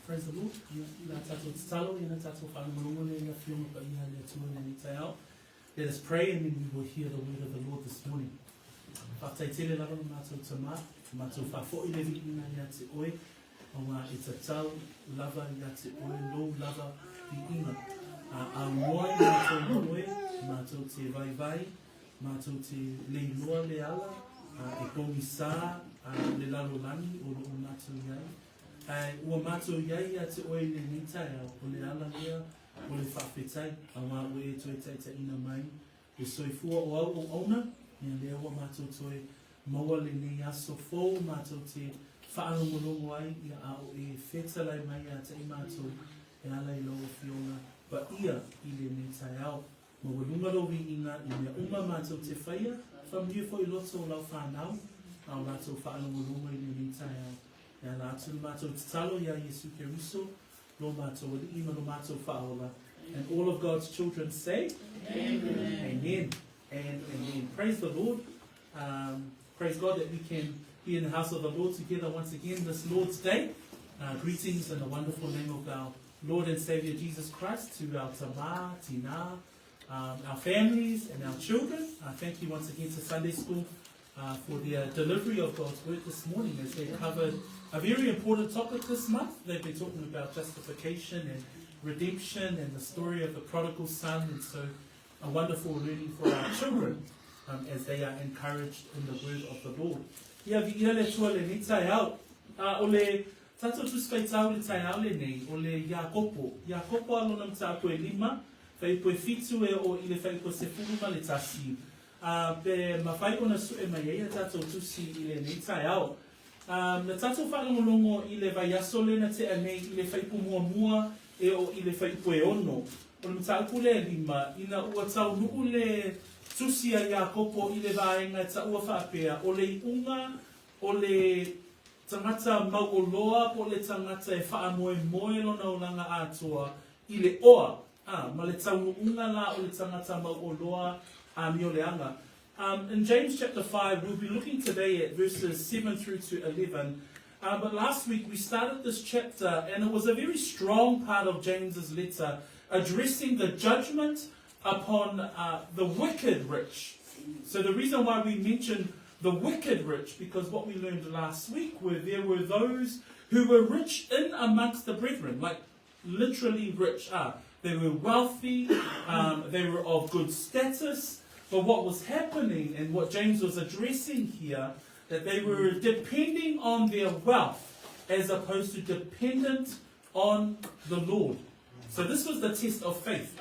Praise the Lord. Ia, i la tātou tatalo, ia na tātou whaalongolongo le ia whionga pa ia le atua le nei taiao. Let us pray and then we will hear the word of the Lord this morning. Whātai tele lava no mātou tamā, mātou whāwhoi le viinga ia te oe, o ngā e tatau lava ia te oe, lou lava viinga. A au noa i mātou moe, mātou te vai vai, mātou te leiloa le ala, a e pongi sā a le lalolagi o loo mātou iai. Ae ua mātou iai ia te oe i lenei taeao, o le ala lea, O le faafetai, auā ua e toe taitaiina mai le soifua o au auauna, ia lea ua matou toe maua lenei aso fou matou te faalogologo ai ia a o e fetalai mai ia te i matou e ala i lau Afioga Paia i lenei taeao. Maualuga lou viiga i mea uma matou te whaia, whamuia foi loto o lau whanau, a o latou faalogologo i lenei taeao. E ala atu le matou tatalo iā Iesu Keriso, lo mātou ali'i ma lo mātou whaola. And all of God's children say, Amen. Amen and amen. Praise the Lord. Praise God that we can be in the house of the Lord together once again this Lord's Day. Greetings in the wonderful name of our Lord and Savior Jesus Christ to our tama, tina, our families and our children. Thank you once again to Sunday School for their delivery of God's Word this morning as they covered a very important topic this month. They've been talking about justification and redemption and the story of the prodigal son, and so a wonderful learning for our children as they are encouraged in the word of the Lord. Ia viia le Atua lenei taeao. O le tatou Tusi Faitau i le taeao lenei, o le Iakopo. Iakopo a lona mataupu e lima, fuaiupu e fitu e oo i le fuaiupu e 11. Ā, pe mafai ona sue mai ai a tātou tusi i lenei taeao. Ā, na tātou whaalongolongo i le vaiaso lena tea nei i le whaipu muamua e o i le whaipu e ono. O le mataupu lea e lima, ina ua taunuu le tusi a Iakopo i le vaega e taua faapea, o le iuga o le tagata mauoloa po o le tagata e faamoemoe lona olaga atoa i le oa, ā, ma le taunuuga la o le tagata mauoloa amioleaga. In James chapter 5, we'll be looking today at verses 7 through to 11. But last week we started this chapter, and it was a very strong part of James's letter addressing the judgment upon the wicked rich. So the reason why we mentioned the wicked rich, because what we learned last week were there were those who were rich in amongst the brethren, like literally rich. They were wealthy, they were of good status, but what was happening and what James was addressing here, that they were depending on their wealth as opposed to dependent on the Lord. So this was the test of faith.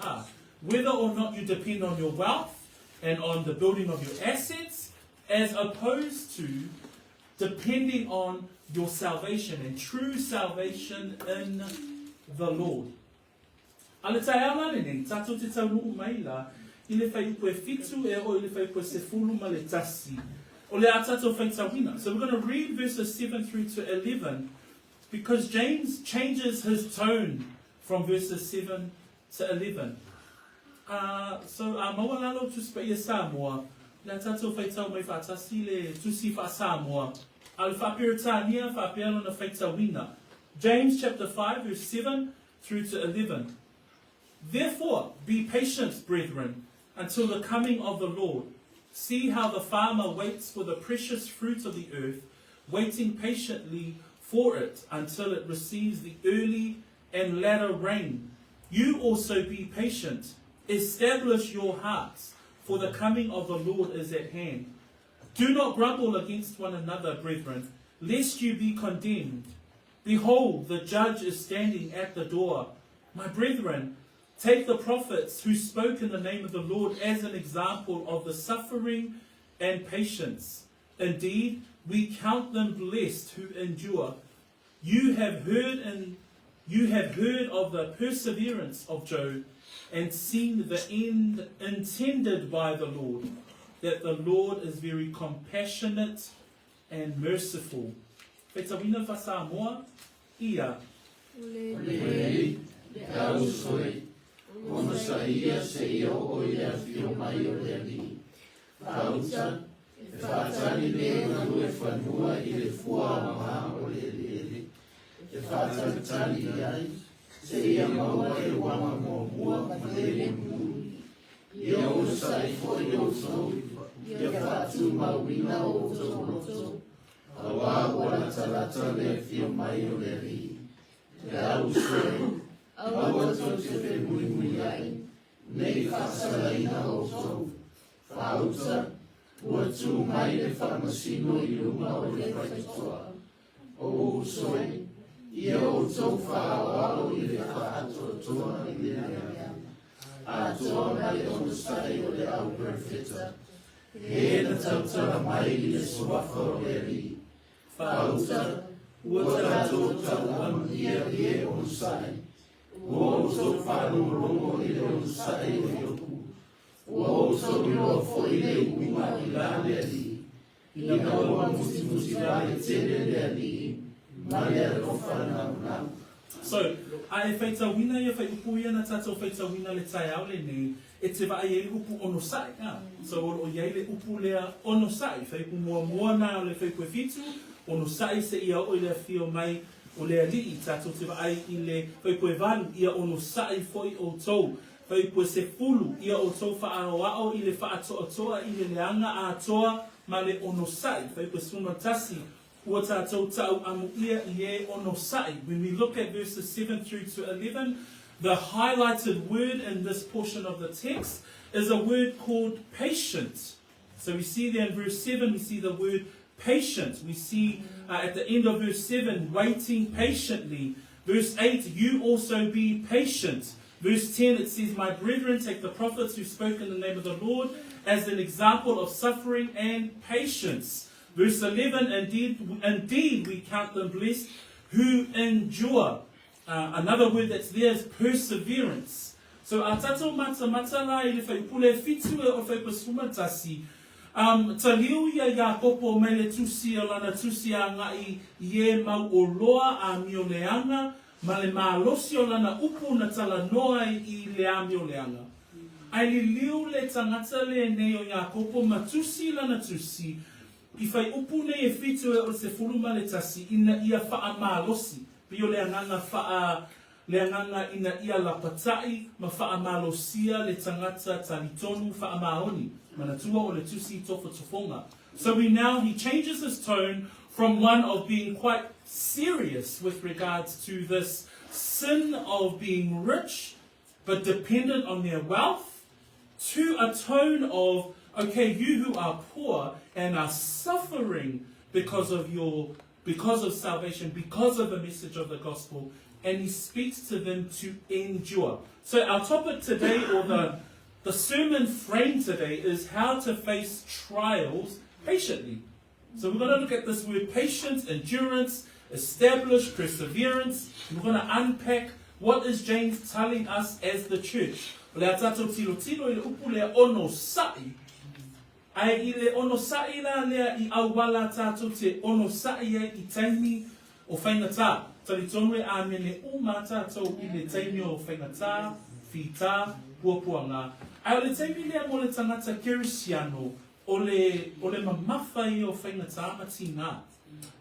Whether or not you depend on your wealth and on the building of your assets, as opposed to depending on your salvation and true salvation in the Lord. A le taeao la lenei, tatou te taunuu mai la i le fuaiupu e fitu e oo i le fuaiupu e 11. O le a tatou faitauina. So we're going to read verses 7 through to 11 because James changes his tone from verses 7 to 11. Ā, so ā maua lalo Tusi Paia Samoa, le a tatou faitau mai faatasi le Tusi Faa-Samoa, a le Faa-Peretania faapea lona faitauina. James chapter 5 verse 7 through to 11. Therefore, be patient, brethren, until the coming of the Lord. See how the farmer waits for the precious fruit of the earth, waiting patiently for it until it receives the early and latter rain. You also be patient. Establish your hearts, for the coming of the Lord is at hand. Do not grumble against one another, brethren, lest you be condemned. Behold, the judge is standing at the door. My brethren, take the prophets who spoke in the name of the Lord as an example of the suffering and patience. Indeed, we count them blessed who endure. You have heard and you have heard of the perseverance of Job and seen the end intended by the Lord, that the Lord is very compassionate and merciful. Faitauina fa-Samoa, ia. O le Alii, le ausoi, onosaia seia oo i le afio mai o le Alii. Faauta, e faatali le galuefanua i le fua aoga o le eleele. E faatalitali i ai, seia maua le uaga muamua ma le mulimuli. Ia onosai foi outou, ia faatumauina o outou loto, auā ua latalata le afio mai o le Alii. Le au uso e, aua tou te femulimuliai, ne i faasalaina outou. Faauta, ua tu mai le faamasino i luga o le faitotoa. O uso e, ia outou faaoao i le faatoatoa i le leaga, atoa ma le onosai o le au perofeta, e na tautala mai i le suafa o le Alii. Faauta, ua tatou tauamuia i e onosai, ua outou faalogologo i le onosai o Iopu, ua outou iloa foi le iuga i la le Alii, ina ua musumusi vale tele le Alii ma le alofa naunau. So, a e faitauina ia whaiupu ia na tātou faitauina le taeao lenei, e te vaai ai le upu onosai, a. So, o loo i ai le upu lea onosai, whaiupu muamua nā o le whaiupu e whitu, onosai seia oo i le afio mai o le Alii, tātou te vaai i le whaiupu e valu, ia onosai foi outou. Whaiupu e sefulu, ia outou faaoao i le faatoatoa i le leaga atoa ma le onosai. Whaiupu e 11, ua tātou ta'u amuia i e onosai. When we look at verses 7 through to 11, the highlighted word in this portion of the text is a word called patient. So we see there in verse 7, we see the word patient. We see at the end of verse 7, waiting patiently. Verse 8, you also be patient. Verse 10, it says, My brethren, take the prophets who spoke in the name of the Lord as an example of suffering and patience. Verse 11, indeed, indeed we count them blessed who endure. Another word that's there is perseverance. So a tātou matamata la i le whaipule whitu e o whaipasuma tasi, taliu ia Iakopo mai le tusi o lana tusi a ngai i e mau o loa a mioleanga ma le malosi o lana upu na tala noa ai i le amioleanga. Ai liliu le tangata lenei o Iakopo ma tusi lana tusi i whai upu nei e whitu e o le sefulu ma le tasi ina ia faamalosi, pei o le agaga whaa le agaga ina ia lapata'i ma faamalosia le tagata talitonu faamaoni, manatua o le tusi tofotofoga. So we now, he changes his tone from one of being quite serious with regards to this sin of being rich but dependent on their wealth, to a tone of, okay, you who are poor and are suffering because of your because of salvation, because of the message of the gospel, and he speaks to them to endure. So our topic today, or the sermon frame today, is how to face trials patiently. So we're going to look at this word patience, endurance, establish, perseverance. We're going to unpack what is James telling us as the church. O le a tātou tilotilo i le upu lea onosai. Ai i le onosai la lea i auala tātou te onosai ai i taimi o faigata. Talitonu e āmene uma tātou i le taimi o faigata, fita, puapuanga. Ai o le taimi lea mo le tangata kerisiano, o le, o le mamafa ia o faigata ma tigā.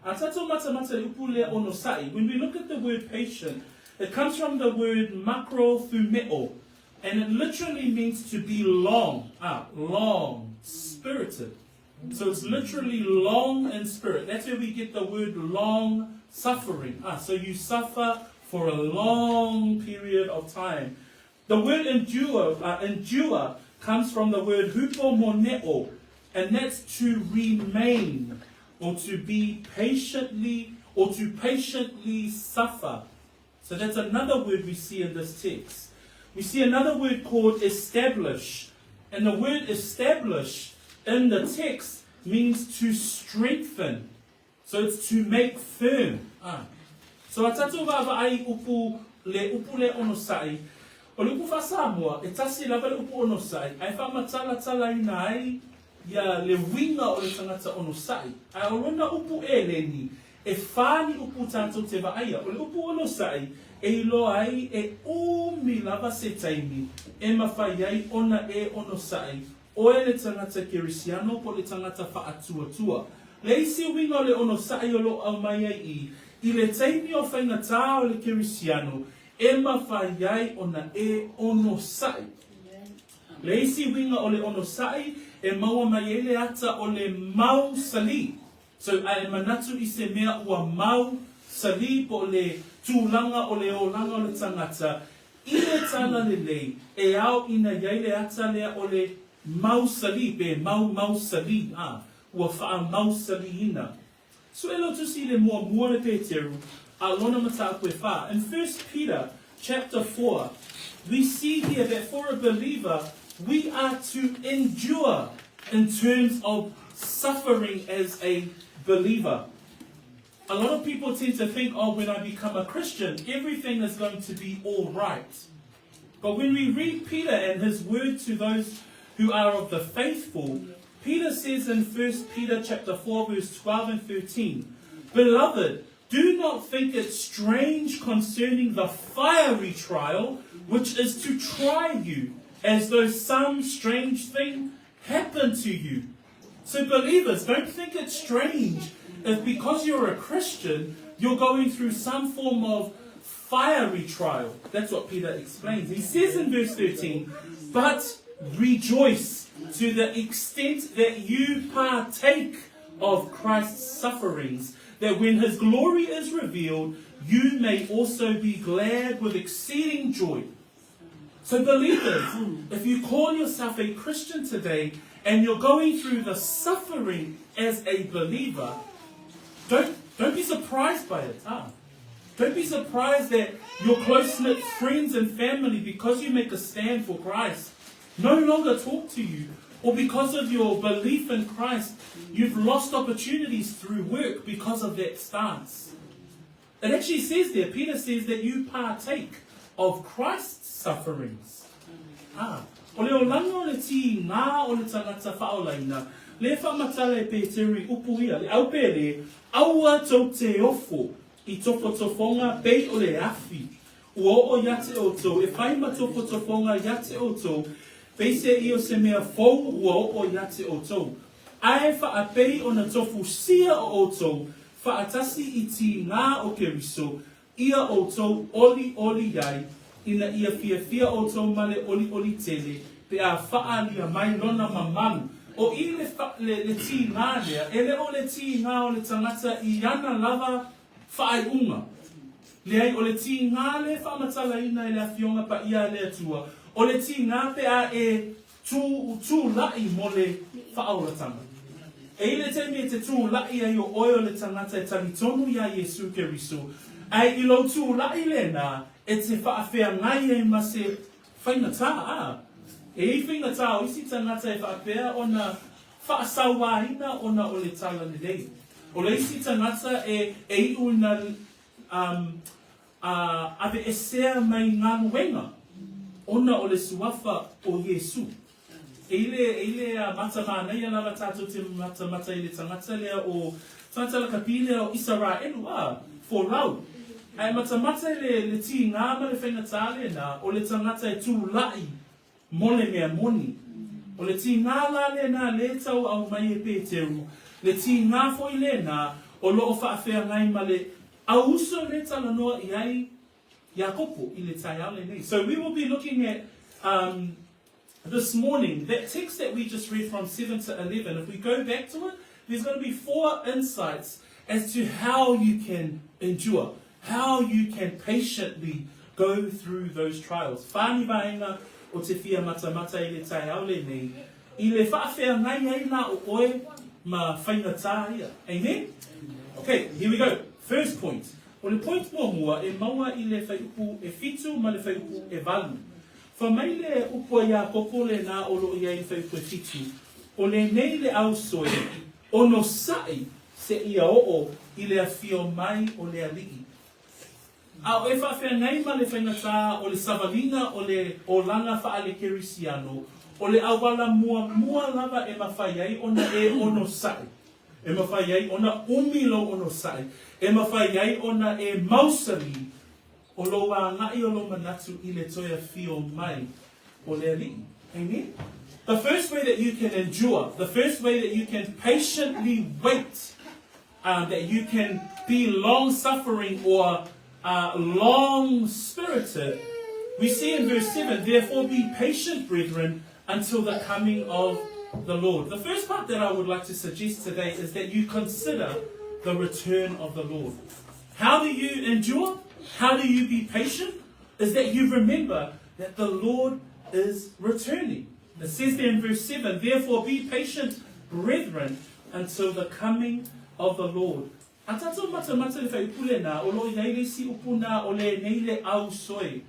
A tātou matamata i upu lea onosai, when we look at the word patient, it comes from the word makrothumeo, and it literally means to be long, long, spirited. So it's literally long in spirit. That's where we get the word long suffering. So you suffer for a long period of time. The word endure comes from the word hupomoneo, and that's to remain, or to be patiently, or to patiently suffer. So that's another word we see in this text. We see another word called establish. And the word establish in the text means to strengthen. So it's to make firm. So a tātou vaavaai upu le upu le onosai, o le upu whaasamoa, e tasi lava le upu onosai, ai whaamatalatala ina ai ia le uiga o le tagata onosai. Ae o lona upu eleni, e whā ni upu tātou te vaaia. O le upu onosai, e iloa ai e umi lava se taimi, e mawhai ai ona e onosai, oe le tagata kerisiano po le tagata faatuatua. Le isi uiga o le onosai o loo aumai ai i, I le taimi o faigata o le Kerisiano, e mafai ai ona e onosai. Le isi uiga o le onosai e maua mai ai le ata o le mausali. So, a e manatu i se mea ua mausali po o le tulaga o le olaga o le tagata i le talalelei, e ao ina i ai le ata lea o le mausali pe maumausali, a, ua faamausaliina. Sue lou tusi i le muamua le Peteru, a lona mataupu e fa. In First Peter chapter 4, we see here that for a believer, we are to endure in terms of suffering as a believer. A lot of people tend to think, oh, when I become a Christian, everything is going to be all right. But when we read Peter and his word to those who are of the faithful, Peter says in 1 Peter chapter 4 verse 12 and 13, Beloved, do not think it strange concerning the fiery trial which is to try you, as though some strange thing happened to you. So believers, don't think it's strange if because you're a Christian, you're going through some form of fiery trial. That's what Peter explains. He says in verse 13, But rejoice to the extent that you partake of Christ's sufferings, that when his glory is revealed, you may also be glad with exceeding joy. So, believers, if you call yourself a Christian today and you're going through the suffering as a believer, don't, don't be surprised by it. Huh? Don't be surprised that your close knit friends and family, because you make a stand for Christ, no longer talk to you, or because of your belief in Christ, you've lost opportunities through work because of that stance. It actually says there, Peter says that you partake of Christ's sufferings. Ah, o le olaga o le tīgā o le tagata faaolaina, le faamatala e Peteru i upu ia, le aupēle, aua tou te ofo i tofotofoga pei o le afi, ua oo ia te outou, e fai ma tofotofoga ia te outou, peiseai o se mea fou ua oo ia te outou. Ae faapei ona tofusia o outou faatasi i tīgā o Keriso, ia outou olioli ai, ina ia fiafia outou ma le olioli tele, pe a faaalia mai lona mamalu. O i le, le, le tīgā lea, e le o le tīgā o le tagata i ana lava faaiuga. Leai, o le tīgā le faamatalaina e le Afioga Paia a le Atua, o le tīgā pe a e tū, tūlaʻi mo le faaolatanga. E i le taimi e te tūlaʻi ai o oe o le tagata e talitonu iā Iesū Keriso, ae i lou tūlaʻi lena e te faafeagai ai ma se faigata, ā, e i faigata o isi tagata e faapea ona faasauāina ona o le talalelei. O le isi tagata e, e iʻu ina, um, a aveesea mai galuega ona o le suafa o Iesū. E i le, e i le mata mānaia lava tātou te matamata i le tagata lea o, tagata lakapi lea o Isaraelu, ā, folau. Ae matamata i le, le tīgā ma le faigata lena o le tagata e tūlaʻi mo le mea moni. O le tīgā la lena lē tau aumai e Peteru, le tīgā foi lena o loo faafeagai ma le auuso lē talanoa i ai Iakopo i le taeao lenei. So we will be looking at um, this morning that text that we just read from 7 to 11. If we go back to it, there's going to be four insights as to how you can endure, how you can patiently go through those trials. Whāni vaenga o te fia matamata i le taeao lenei, i le faafeagai ai la o oe ma faigata ia. Amen? Okay, here we go. First point. O le point muamua e maua i le whaiupu e fitu ma le whaiupu e valu. Fa mai le upu a Iakopo lenā o loo i ai le whaiupu e fitu, o lenei le ausoe onosai seia oo i le afio mai o le Alii. A o e faafeagai ma le faigata o le savaliga o le olaga faale-Kerisiano, o le auala muamua lava e mafai ai ona e onosai, e mafai ai ona umi lou onosai, e mafai ai ona e mausali o lou agaʻi o lou manatu i le toe afio mai o le Alii. Amen? The first way that you can endure, the first way that you can patiently wait. um, that you can be long suffering or long spirited, we see in verse 7 Therefore be patient, brethren, until the coming of the Lord. The first part that I would like to suggest today is that you consider the return of the Lord. How do you endure? How do you be patient? Is that you remember that the Lord is returning. It says there in verse 7 Therefore be patient, brethren, until the coming of the Lord. A tātou matamata le fuaiupu lenā, o lo o i ai le isi upu na o lenei le ausoe.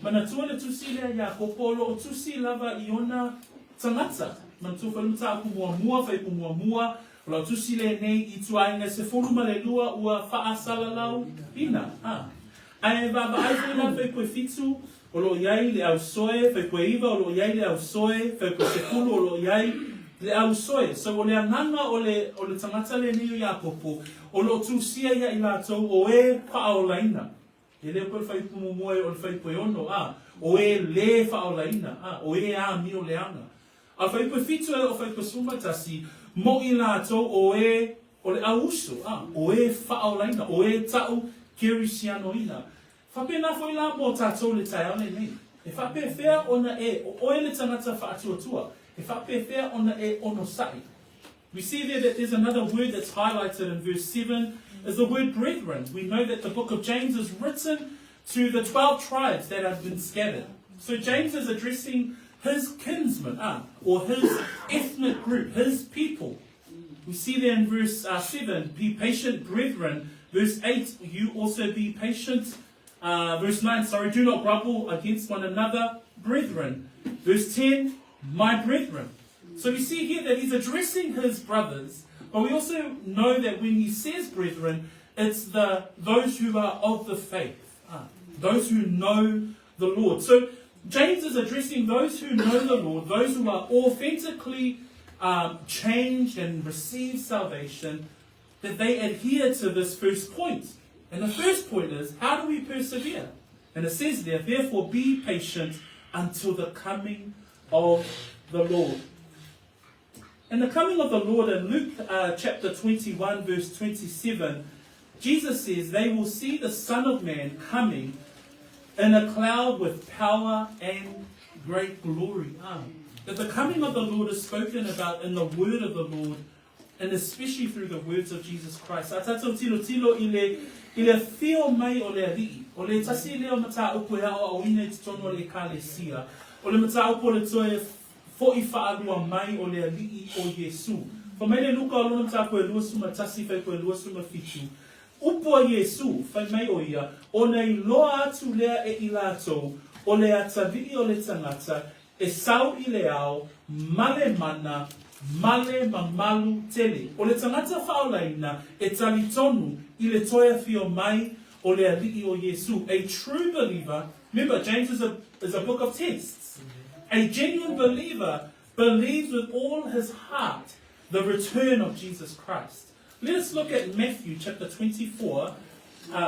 Manatua le tusi lea Iakopo o lo o tusi lava i ona tagata. Manatua foi le mataupu muamua, fuaiupu muamua, o lau tusi lenei i tuaiga 12 ua faasalalauina. A. Ae vaavaai foi la fuaiupu 7, o lo o i ai le ausoe, fuaiupu 9 o lo o i ai le ausoe, fuaiupu 10 o lo o i ai le ausoe. So o le agaga o le, o le tagata lenei o Iakopo, o lo o tusia ia i latou o e faaolaina. E le o le fuaiupu muamua e o le fuaiupu 6, a, o e lē faaolaina, a, o e amio leaga. A o le fuaiupu 7 e o fuaiupu 11, mo i latou o e o le auuso, a, o e faaolaina, o e ta'u kerisianoina. Faapena foi la mo tatou le taeao lenei. E faapefea ona e, o oe le tagata faatuatua, e faapefea ona e onosa'i. We see there that there's another word that's highlighted in verse 7 is the word brethren. We know that the book of James is written to the 12 tribes that have been scattered. So James is addressing his kinsmen, or his ethnic group, his people. We see there in verse 7, be patient, brethren. Verse 8, you also be patient. Verse 9, sorry, do not grumble against one another, brethren. Verse 10, my brethren. So we see here that he's addressing his brothers, but we also know that when he says brethren, it's the those who are of the faith, those who know the Lord. So James is addressing those who know the Lord, those who are authentically changed and receive salvation, that they adhere to this first point. And the first point is, how do we persevere? And it says there, therefore be patient until the coming of the Lord. And the coming of the Lord in Luke chapter 21, verse 27, Jesus says they will see the Son of Man coming in a cloud with power and great glory. That the coming of the Lord is spoken about in the word of the Lord, and especially through the words of Jesus Christ. A tātou tilotilo i le afio mai o le Alii, o le tasi lea o mataupu e aoaoina i totonu o le ekalesia, o le mataupu o le toe fo'i faalua mai o le Alii o Iesu. Fai mai le Luka o lona mataupu e 21 fuaiupu e 27. Upu a Iesu, fai mai o ia, ona iloa atu lea e i latou, o le atalii o le tagata, e sau i le ao, ma le mana, ma le mamalu tele. O le tagata faaolaina e talitonu i le toe afio mai o le Alii o Iesu. A true believer, remember James is a book of tests. A genuine believer believes with all his heart the return of Jesus Christ. Let us look at Matthew chapter 24,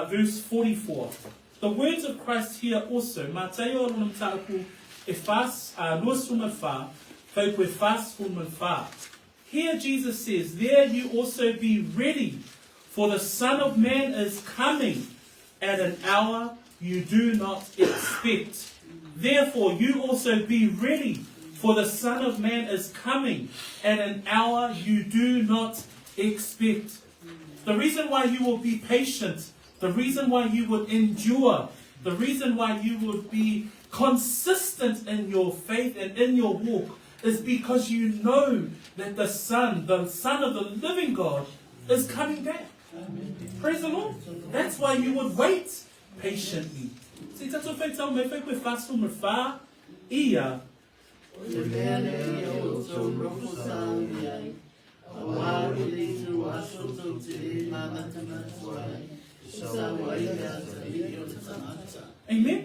verse 44. The words of Christ here also, Mateo lona mataupu e fas, 24, fuaiupu e 44. Here Jesus says, There you also be ready, for the Son of Man is coming at an hour you do not expect. Therefore, you also be ready, for the Son of Man is coming at an hour you do not expect. The reason why you will be patient, the reason why you would endure, the reason why you would be consistent in your faith and in your walk is because you know that the Son of the living God, is coming back. Praise the Lord. That's why you would wait patiently. Se i tātou faitau mai fuaiupu e 44 ia. O le mea lea ia outou nofo sauni ai, auā o le ituaso tou te le manatunatu ai, e sau ai le Atalii o le tagata. Amen.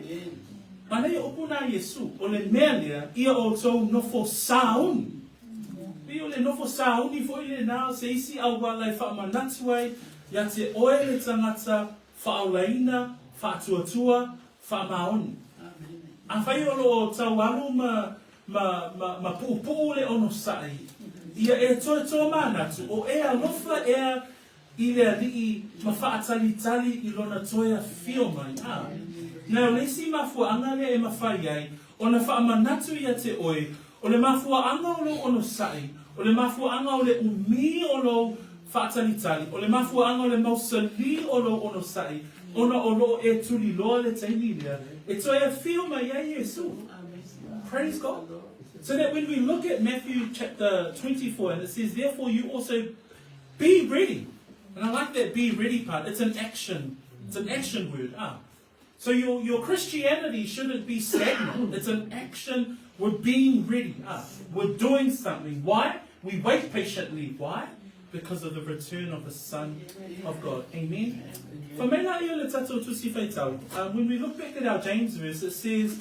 Manaia upu na Iesu, o le mea lea, ia outou nofo sauni. Pei o le nofo sauni foi lenā o se isi auala e faamanatu ai, ia te oe le tagata faaolaina, faatuatua, faamaoni. Afai o lo o tau alu ma puupuu le onosa'i, ia e toe tomanatu, o e alofa ea. i le Alii ma faatalitali i Lona toe afio mai. A. Na o le isi mafuaaga lea e mafai ai ona faamanatu ia te oe, o le mafuaaga o lou onosai, o le mafuaaga o le umi o lou faatalitali, o le mafuaaga o le mausali o lou onosai, ona o loo e tuliloa le taimi lea e toe afio mai ai Iesu. Praise God. So that when we look at Matthew chapter 24, and it says, Therefore you also be ready. And I like that be ready part. It's an action. It's an action word. Ah. So your, your Christianity shouldn't be stagnant. It's an action. We're being ready. Ah. We're doing something. Why? We wait patiently. Why? Because of the return of the Son of God. Amen. When we look back at our James verse, it says,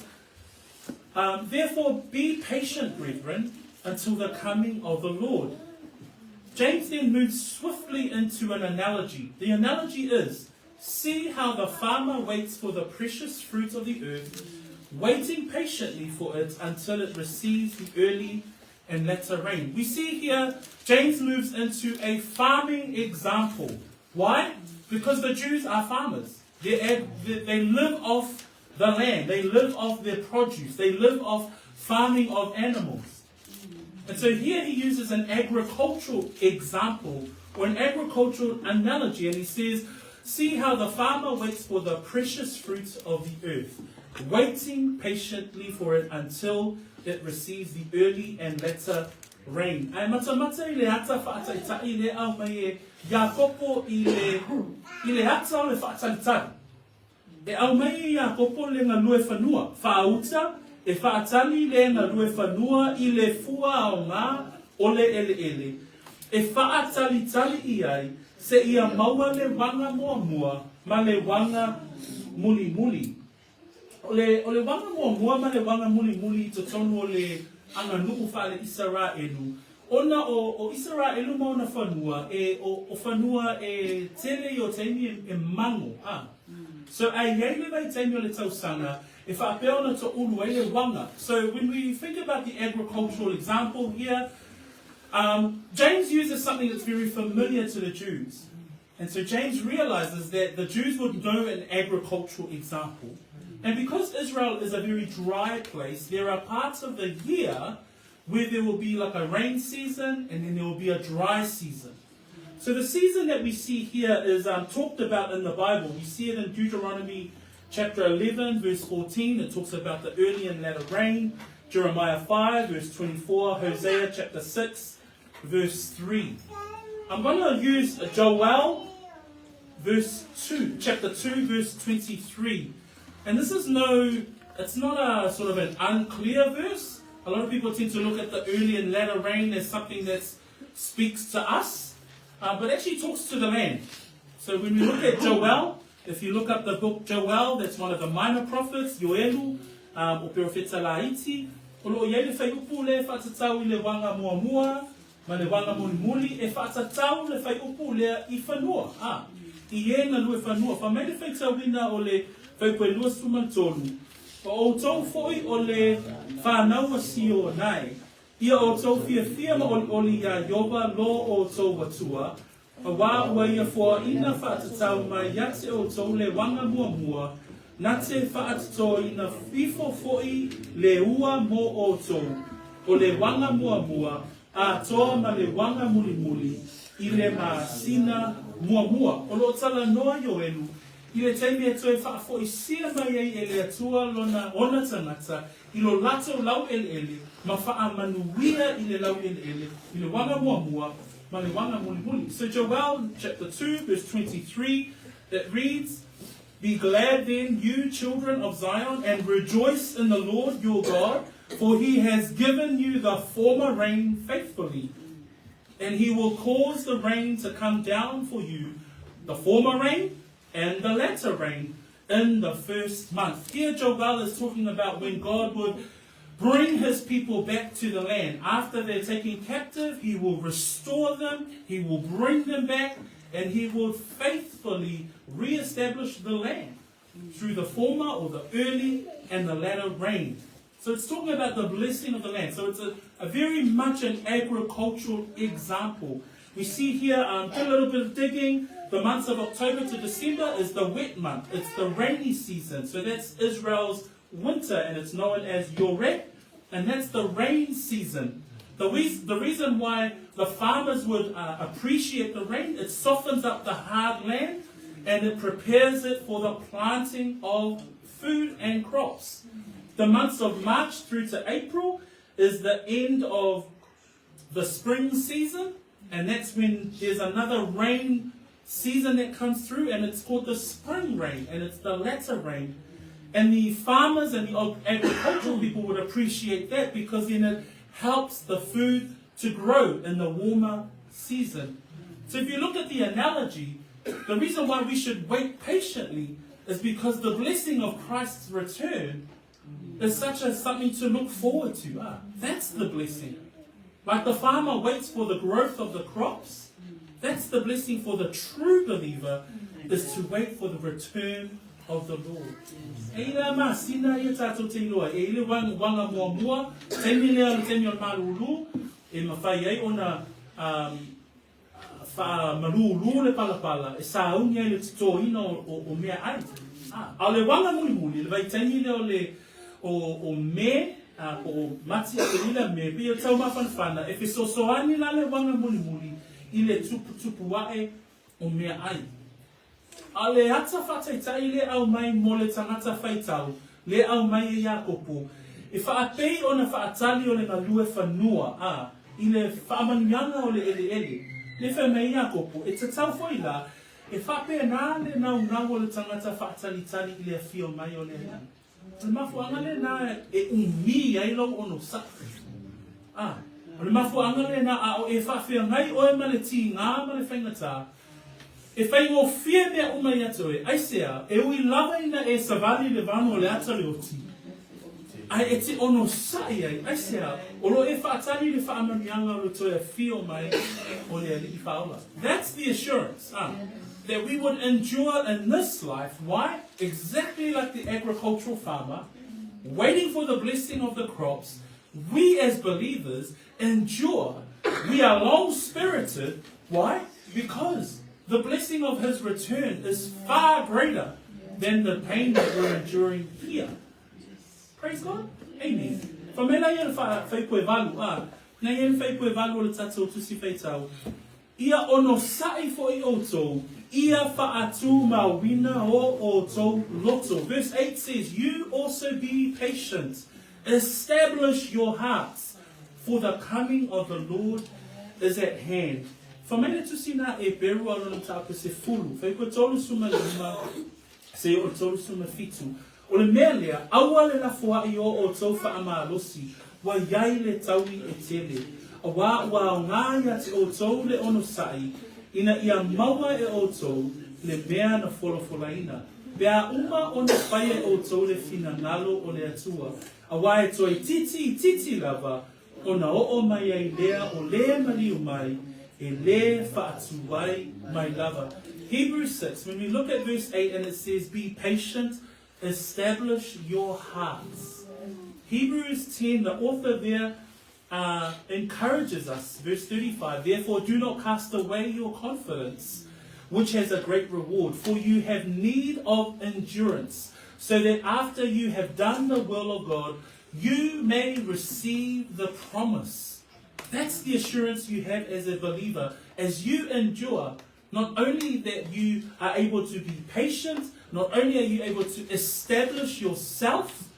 um, Therefore be patient, brethren, until the coming of the Lord. James then moves swiftly into an analogy. The analogy is see how the farmer waits for the precious fruit of the earth, waiting patiently for it until it receives the early and latter rain. We see here James moves into a farming example. Why? Because the Jews are farmers. They, they live off the land. They live off their produce. They live off farming of animals. And so here he uses an agricultural example or an agricultural analogy, and he says, See how the farmer waits for the precious fruits of the earth, waiting patiently for it until it receives the early and latter rain. Ae matamata i le ata whaataitai le au mai e Iakopo i le, i le ata o le whaatalitali. E au mai e Iakopo le galue fanua, whaauta, e whaatali le galue fanua i le fua ao ngā o le eleele, e whaatalitali i ai, se ia maua le wanga mua mua, ma le wanga muli muli. O le, o le wanga muamua ma le wanga mulimuli i totonu o le aganuu faale-Isaraelu, ona o, o Isaraelu ma ona fanua, e, o, o fanua e tele i o taimi e, e mango, a. So a iai le vaitaimi o le tausaga e faapea ona toulu ai le wanga. So when we think about the agricultural example here, um, James uses something that's very familiar to the Jews. And so James realizes that the Jews would know an agricultural example. And because Israel is a very dry place, there are parts of the year where there will be like a rain season and then there will be a dry season. So the season that we see here is um, talked about in the Bible. We see it in Deuteronomy chapter 11, verse 14. It talks about the early and latter rain. Jeremiah 5, verse 24. Hosea chapter 6, verse 3. I'm going to use Joel verse 2, chapter 2, verse 23. And this is no, it's not a sort of an unclear verse. A lot of people tend to look at the early and latter rain as something that speaks to us, uh, but actually talks to the land. So when we look at Joel, if you look up the book Joel, that's one of the minor prophets, Yoelu, um, o Perofeta Laiti, o loo iai le whaiupu le whaatatau i le wanga muamua, ma le wanga mulimuli, e whaatatau le whaiupu lea i whanua. Ah, i e na lue whanua. Wha mai le whaitauina o le whaipue lua suma tolu. O outou foi o le whanau a Sionai, ia outou fiafia ma olioli iā Ieova lo outou Atua, auā ua ia foaina faatatau mai ia te outou le uaga muamua, na te faatotoina ifo foi le ua mo outou, o le uaga muamua atoa ma le uaga mulimuli i le masina muamua. O lo o talanoa Ioelu i le taimi e toe faafoisia mai ai e le Atua lona ona tagata i lo latou laueleele ma faamanuia i le laueleele i le uaga muamua ma le uaga mulimuli. So Joel chapter 2 verse 23 it reads, Be glad then, you children of Zion, and rejoice in the Lord your God, for he has given you the former rain faithfully, and he will cause the rain to come down for you, the former rain and the latter rain in the first month. Here Joel is talking about when God would bring his people back to the land. After they're taken captive, he will restore them, he will bring them back, and he will faithfully reestablish the land through the former or the early and the latter rain. So it's talking about the blessing of the land. So it's a, a very much an agricultural example. We see here, do a little bit of digging, the months of October to December is the wet month. It's the rainy season. So that's Israel's winter, and it's known as Yoreh, and that's the rain season. The, the reason why the farmers would appreciate the rain, it softens up the hard land and it prepares it for the planting of food and crops. The months of March through to April is the end of the spring season, and that's when there's another rain season that comes through, and it's called the spring rain, and it's the latter rain. And the farmers and the agricultural people would appreciate that because then it helps the food to grow in the warmer season. So if you look at the analogy, the reason why we should wait patiently is because the blessing of Christ's return is such a something to look forward to. That's the blessing. Like the farmer waits for the growth of the crops, that's the blessing for the true believer, is to wait for the return of the Lord. E ila masina ia tātou te iloa, e ile wanga mua mua, taimi lea o le taimi o le malūlū, e mawhai ai ona wha malūlū le palapala, e sāungi ai le titōina o mea ai. A o le wanga mulimuli, le vaitaimi lea o le o me, po o Mati Aperila me, pei o taumafanafana, e fesoasoani la le wanga mulimuli i le tuputupu ae o mea ai. A o le ata faataitai le aumai mo le tagata faitau, le aumai e Iakopo, e faapei ona faatali o le galue fanua, a, i le faamanuiaga o le eleele. Le fai mai Iakopo, e tatau foi la, e faapena le naunau o le tagata faatalitali i le afio mai o le Alii. O le mafuaaga lenā e umi ai lou onosaʻi. A, o le mafuaaga lenā a o e faafeagai oe ma le tigā ma le faigatā, e faigofie mea uma iā te oe, aisea, e ui lava ina e savali i le vano o le ata o le oti, ae e te onosaʻi ai, aisea, o loo e faatali i le faamanuiaga o le toe afio mai o le Alii Faaola. That's the assurance, that we would endure in this life. Why? Exactly like the agricultural farmer, waiting for the blessing of the crops, we as believers endure. We are long-spirited. Why? Because the blessing of his return is far greater than the pain that we're enduring here. Praise God. Amen. Fa mai la ia le faaipu e valu, a, na ia le faaipu e valu o le tātou tusi faitau, ia onosaʻi foi outou, ia faatumauina o outou loto. Verse 8 says, You also be patient. Establish your hearts, for the coming of the Lord is at hand. Fa mai le tusi na Eperu a lona mataupu 10, faaipu e 35 seia oo i le 37. O le mea lea, aua le lafoaʻi o outou faamalosi, ua i ai le taui e tele, auā ua aogā iā te outou le onosaʻi, ina ia maua e outou le mea na folafolaina, pe a uma ona faia e outou le finagalo o le Atua, auā e toeitiiti itiiti lava ona oo mai ai lea o lē maliu mai, e lē faatuai mai lava. Hebrews 6, when we look at verse 8 and it says, Be patient, establish your hearts. Hebrews 10, the author there encourages us, verse 35, Therefore do not cast away your confidence, which has a great reward, for you have need of endurance, so that after you have done the will of God, you may receive the promise. That's the assurance you have as a believer. As you endure, not only that you are able to be patient, not only are you able to establish yourself,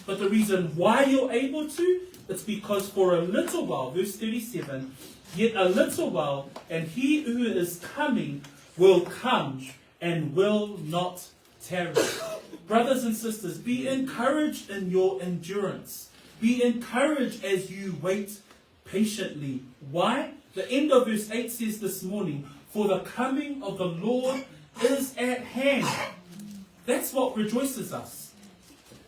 but the reason why you're able to, it's because for a little while, verse 37, yet a little while, and he who is coming will come and will not tarry. Brothers and sisters, be encouraged in your endurance. Be encouraged as you wait patiently. Why? The end of verse 8 says this morning, For the coming of the Lord is at hand. That's what rejoices us.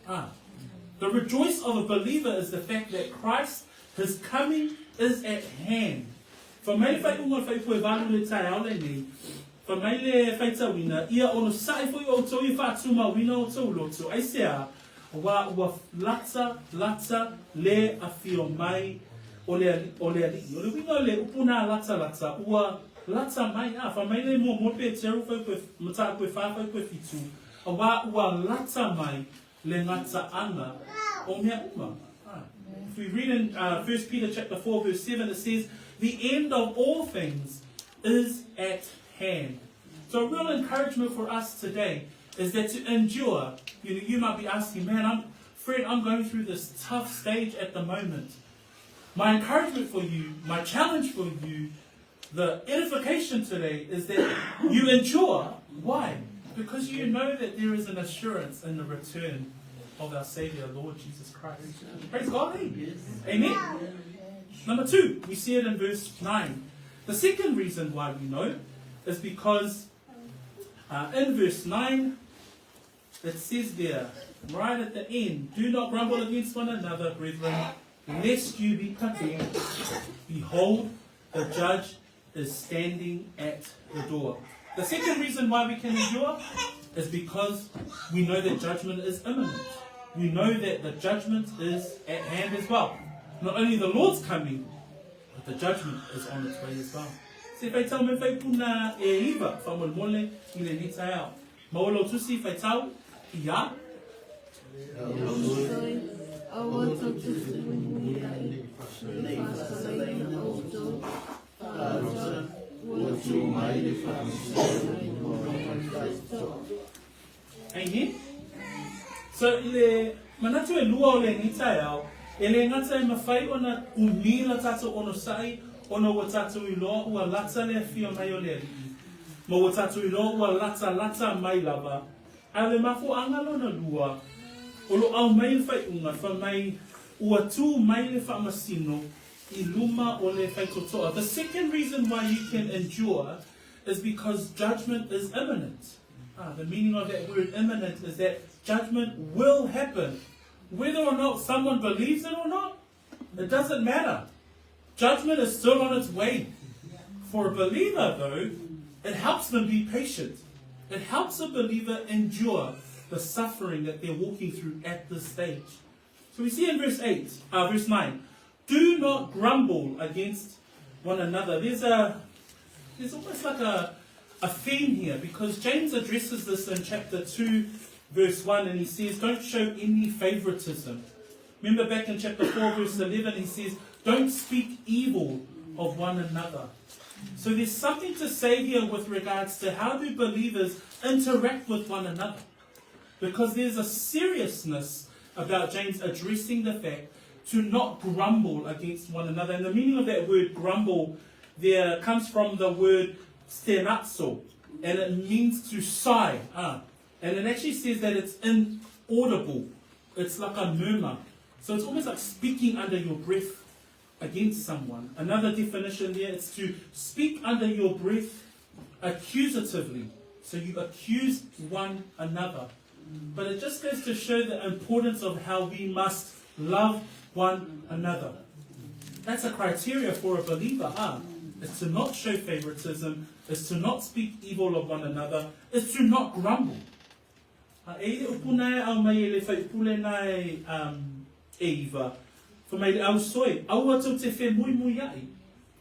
The rejoice of a believer is the fact that Christ, his coming is at hand. Fa mai le faaiuga o le faaipu e valu i le taeao lenei, fa mai le faitauina, ia onosaʻi foi outou ia faatumauina outou loto, aisea, auā ua lata, lata le afio mai o le, o le Alii. O le uiga o le upu nā latalata, ua lata mai, ā, fai mai le muamua Peteru fai koe, mataupu e whā fai koe fitu, auā ua lata mai le gata'aga o mea uma. Ah. If we read in 1 Peter chapter 4 verse 7, it says, the end of all things is at hand. So a real encouragement for us today is that to endure, you know, you might be asking, man, I'm, Fred, I'm going through this tough stage at the moment. My encouragement for you, my challenge for you, the edification today is that you endure. Why? Because you know that there is an assurance in the return of our Savior, Lord Jesus Christ. Praise God, eh? Amen. Number 2, we see it in verse 9. The second reason why we know is because in verse 9, it says there, right at the end, do not grumble against one another, brethren, lest you be condemned. Behold, the judge is standing at the door. The second reason why we can endure is because we know that judgment is imminent. We know that the judgment is at hand as well. Not only the Lord's coming, but the judgment is on its way as well. Se faitau mai faipuna e iva, faamolemole i lenei taeao. Maua lou tusi faitau ia. E ausoi, aua tou te femuimuiai, nei faasalaina outou, faalata, ua tu mai le faamasinoga i luma o le faitotoa. Amen. So i le manatu e lua o lenei taeao, e le gata e mafai ona umi la tatou onosai ona ua tatou iloa ua lata le afio mai o le Alii, ma ua tatou iloa ua latalata mai lava, a o le mafuaaga lona lua, o lo aumai le faaiuga fai mai ua tu mai le faamasino i luma o le faitotoa. The second reason why you can endure is because judgment is imminent. The meaning of that word imminent is that judgment will happen. Whether or not someone believes it or not, it doesn't matter. Judgment is still on its way. For a believer, though, it helps them be patient. It helps a believer endure the suffering that they're walking through at this stage. So we see in verse 8, verse 9, do not grumble against one another. There's almost like a theme here, because James addresses this in chapter 2, verse 1, and he says, don't show any favoritism. Remember back in chapter 4, verse 11, he says, don't speak evil of one another. So there's something to say here with regards to how do believers interact with one another. Because there's a seriousness about James addressing the fact to not grumble against one another. And the meaning of that word grumble there comes from the word stenazo, and it means to sigh. And it actually says that it's inaudible. It's like a murmur. So it's almost like speaking under your breath against someone. Another definition there, it's to speak under your breath accusatively. So you accuse one another. But it just goes to show the importance of how we must love one another. That's a criteria for a believer, huh? It's to not show favoritism, it's to not speak evil of one another, it's to not grumble. E ile upu nae au mai e le whaipule nae e iwa. Fa mai le au soe, aua tau te whe mui mui ai.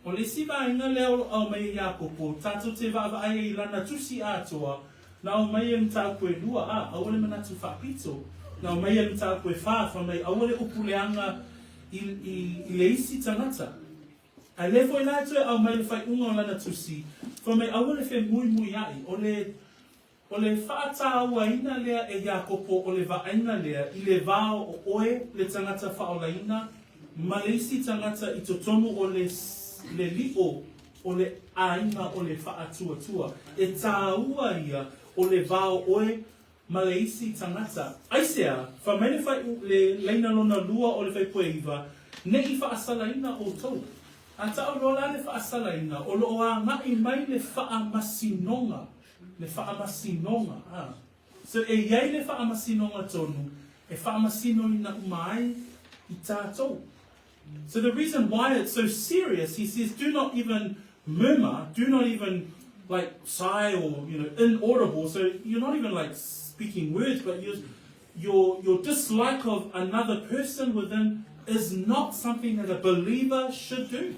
O le isi vaega lea o lo au mai e Iakopo, tātou te vaavaai ai i lana tusi atoa, na au mai e mataupu e lua, a, aua le manatu faapito. Na au mai e mataupu e whā, fa mai aua le upu leaga i le isi tagata. Ae le foi la e toe au mai le faaiuga o lana tusi, fa mai aua le femuimuiai, o le O le faatāuaina lea e Iakopo o le vaaiga lea i le va o oe le tagata faaolaina ma le isi tagata i totonu o le le lio o le aiga o le faatuatua. E tāua ia o le va o oe ma le isi tagata. Aisea, fai mai le fai le laina lona lua o le faipue iva, nei faasalaina outou. A ta'u loa la le faasalaina, o loo aga'i mai le faamasinoga, le faamasinoga, a. So e iai le faamasinoga tonu, e faamasinoina uma ai i tātou. So the reason why it's so serious, he says, do not even murmur, do not even like sigh or, you know, inaudible. So you're not even like speaking words, but your dislike of another person within is not something that a believer should do.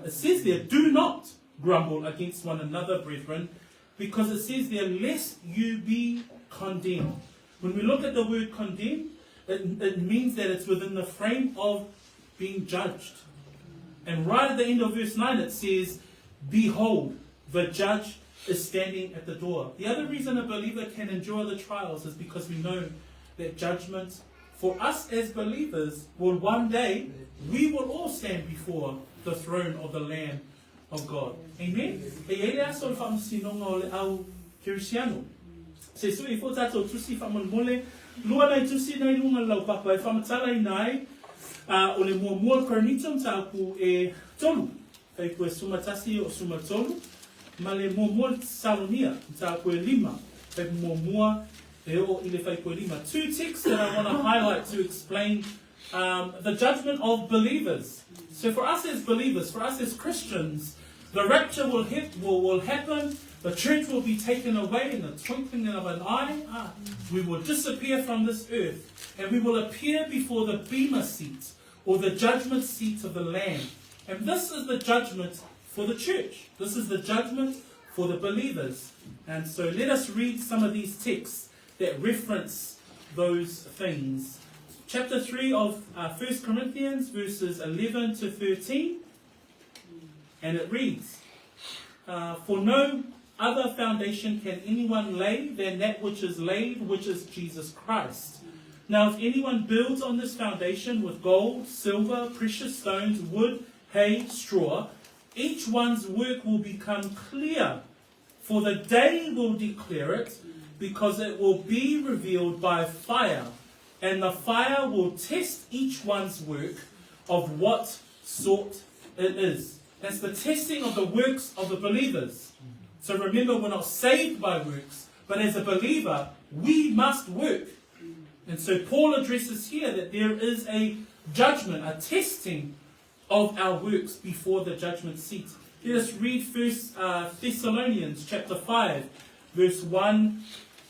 It says there, do not grumble against one another, brethren, because it says there, lest you be condemned. When we look at the word condemned, it, it means that it's within the frame of being judged. And right at the end of verse 9, it says, Behold, the judge is standing at the door. The other reason a believer can endure the trials is because we know that judgment for us as believers will one day, we will all stand before the throne of the Lamb of God. Amen? E iai le aso o le faamasinoga o le au Kerisiano. Se sui ifo tātou tusi faamolemole, lua nai tusi nai luga le laupapa e faamatalaina ai o le muamua Korinito mataupu e tolu, faipue suma tasi o suma tolu, ma le muamua Tesalonia mataupu e lima, faipu muamua e oo i le faipue lima. Two texts that I want to highlight to explain the judgment of believers. So for us as believers, for us as Christians, the rapture will, hit, will, will happen, the church will be taken away in the twinkling of an eye. We will disappear from this earth and we will appear before the bema seat or the judgment seat of the Lamb. And this is the judgment for the church. This is the judgment for the believers. And so let us read some of these texts that reference those things. Chapter 3 of 1 Corinthians, verses 11 to 13. And it reads, For no other foundation can anyone lay than that which is laid, which is Jesus Christ. Now, if anyone builds on this foundation with gold, silver, precious stones, wood, hay, straw, each one's work will become clear, for the day will declare it, because it will be revealed by fire, and the fire will test each one's work of what sort it is. That's the testing of the works of the believers. So remember, we're not saved by works, but as a believer, we must work. And so Paul addresses here that there is a judgment, a testing of our works before the judgment seat. Let us read First Thessalonians chapter 5, verse 1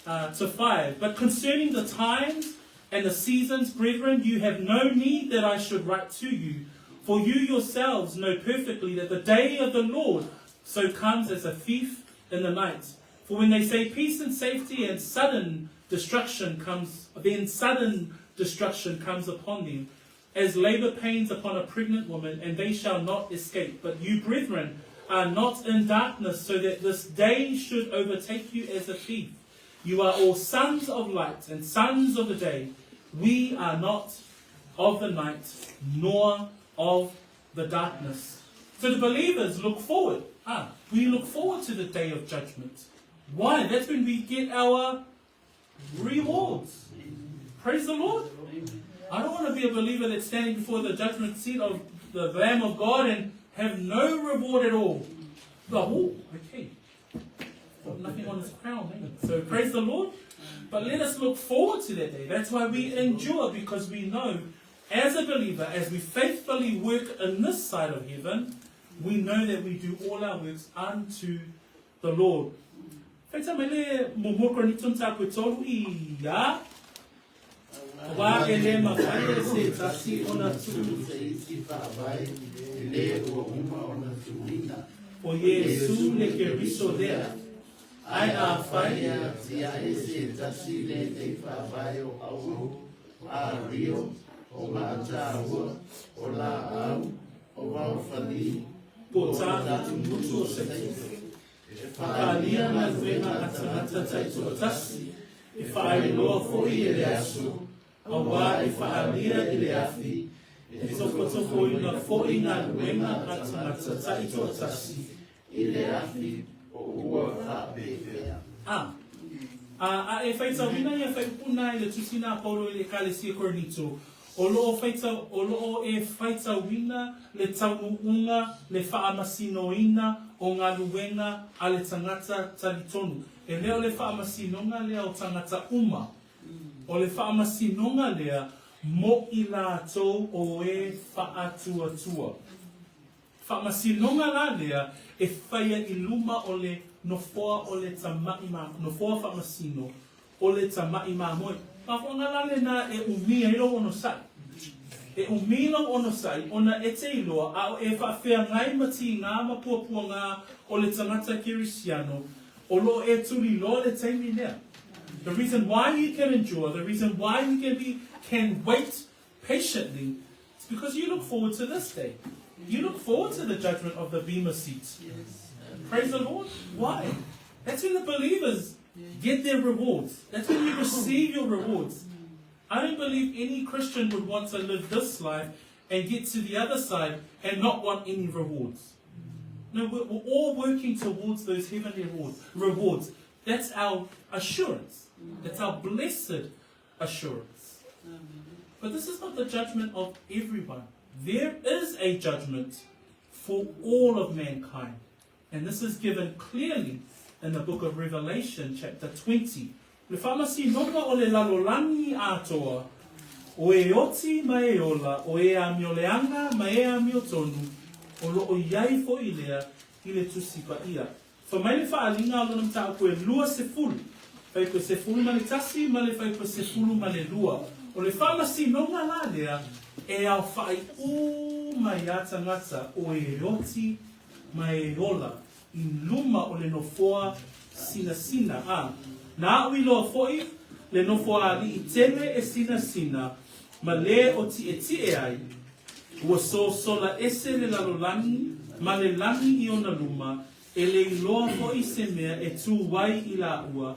to 5. But concerning the times and the seasons, brethren, you have no need that I should write to you, for you yourselves know perfectly that the day of the Lord so comes as a thief in the night. For when they say peace and safety, and sudden destruction comes, then sudden destruction comes upon them, as labor pains upon a pregnant woman, and they shall not escape. But you, brethren, are not in darkness, so that this day should overtake you as a thief. You are all sons of light and sons of the day. We are not of the night, nor of the darkness. So the believers look forward. We look forward to the day of judgment. Why? That's when we get our rewards. Praise the Lord. I don't want to be a believer that's standing before the judgment seat of the Lamb of God and have no reward at all. The oh, okay. Got nothing on his crown. Eh? So praise the Lord. But let us look forward to that day. That's why we endure, because we know as a believer, as we faithfully work in this side of heaven, we know that we do all our works unto the Lord. Faitau mai le muamua Korinito mataupu e tolu i a. Wā e le mawhai e se tasi ona tuu. Se isi faavae e le ua uma ona tuuina. O Iesu le Keriso lea. Ai a whai. E atiae se tasi lenei faavae o auahu, a rio, o maataua, o laau, o vaofali, Po tā tumutu o se E whakaalia galuega a tagata taitoatasi, e whaailoa foi e le aso, auā e whaalia i le afi, e tokotokoina foi galuega a tagata taitoatasi i le afi o ua faapefea. A. A, a e faitauina ia whaiupu nā i le tusi nā Paulo i le Ekalesia Korinito, o loo faitau, o loo e faitauina le taunuuga, le faamasinoina o galuega a le tagata talitonu. E le o le faamasinoga lea o tagata uma. O le faamasinoga lea mo i latou o e faatuatua. Faamasinoga la lea e faia i luma o le nofoa o le tama'i ma, nofoa faamasino o le tama'i mamoe. Mafuaaga la lena e umi ai lou onosai. E umi lou onosai ona e te iloa a o e faafeagai ma tigā ma puapuagā o le tagata Kerisiano o lo o e tuliloa le taimi lea. The reason why you can endure, the reason why you can be can wait patiently is because you look forward to this day. You look forward to the judgment of the Bema seat. Yes. Praise the Lord. Why? That's when the believers get their rewards. That's when you receive your rewards. I don't believe any Christian would want to live this life and get to the other side and not want any rewards. No, we're, we're all working towards those heavenly rewards. rewards. That's our assurance. That's our blessed assurance. But this is not the judgment of everyone. There is a judgment for all of mankind. And this is given clearly in the book of Revelation, chapter 20. Le faamasinoga o le lalolagi atoa, o e oti ma e ola, o e amioleaga ma e amiotonu, o lo o i ai foi lea i le Tusi Paia. Fai mai le faaaliga o lona mataupu e 20, fuaiupu e 11 ma le fuaiupu e 12. O le faamasinoga la lea e aofa'i uma iā tagata o e oti ma e ola i luma o le nofoa sinasina, a na aʻu iloa foi le nofoaaliʻi tele e sinasina ma le o tiʻetiʻe ai, ua sosola ese le lalolagi ma le lagi i ona luma, e le iloa foi se mea e tū ai i lāua,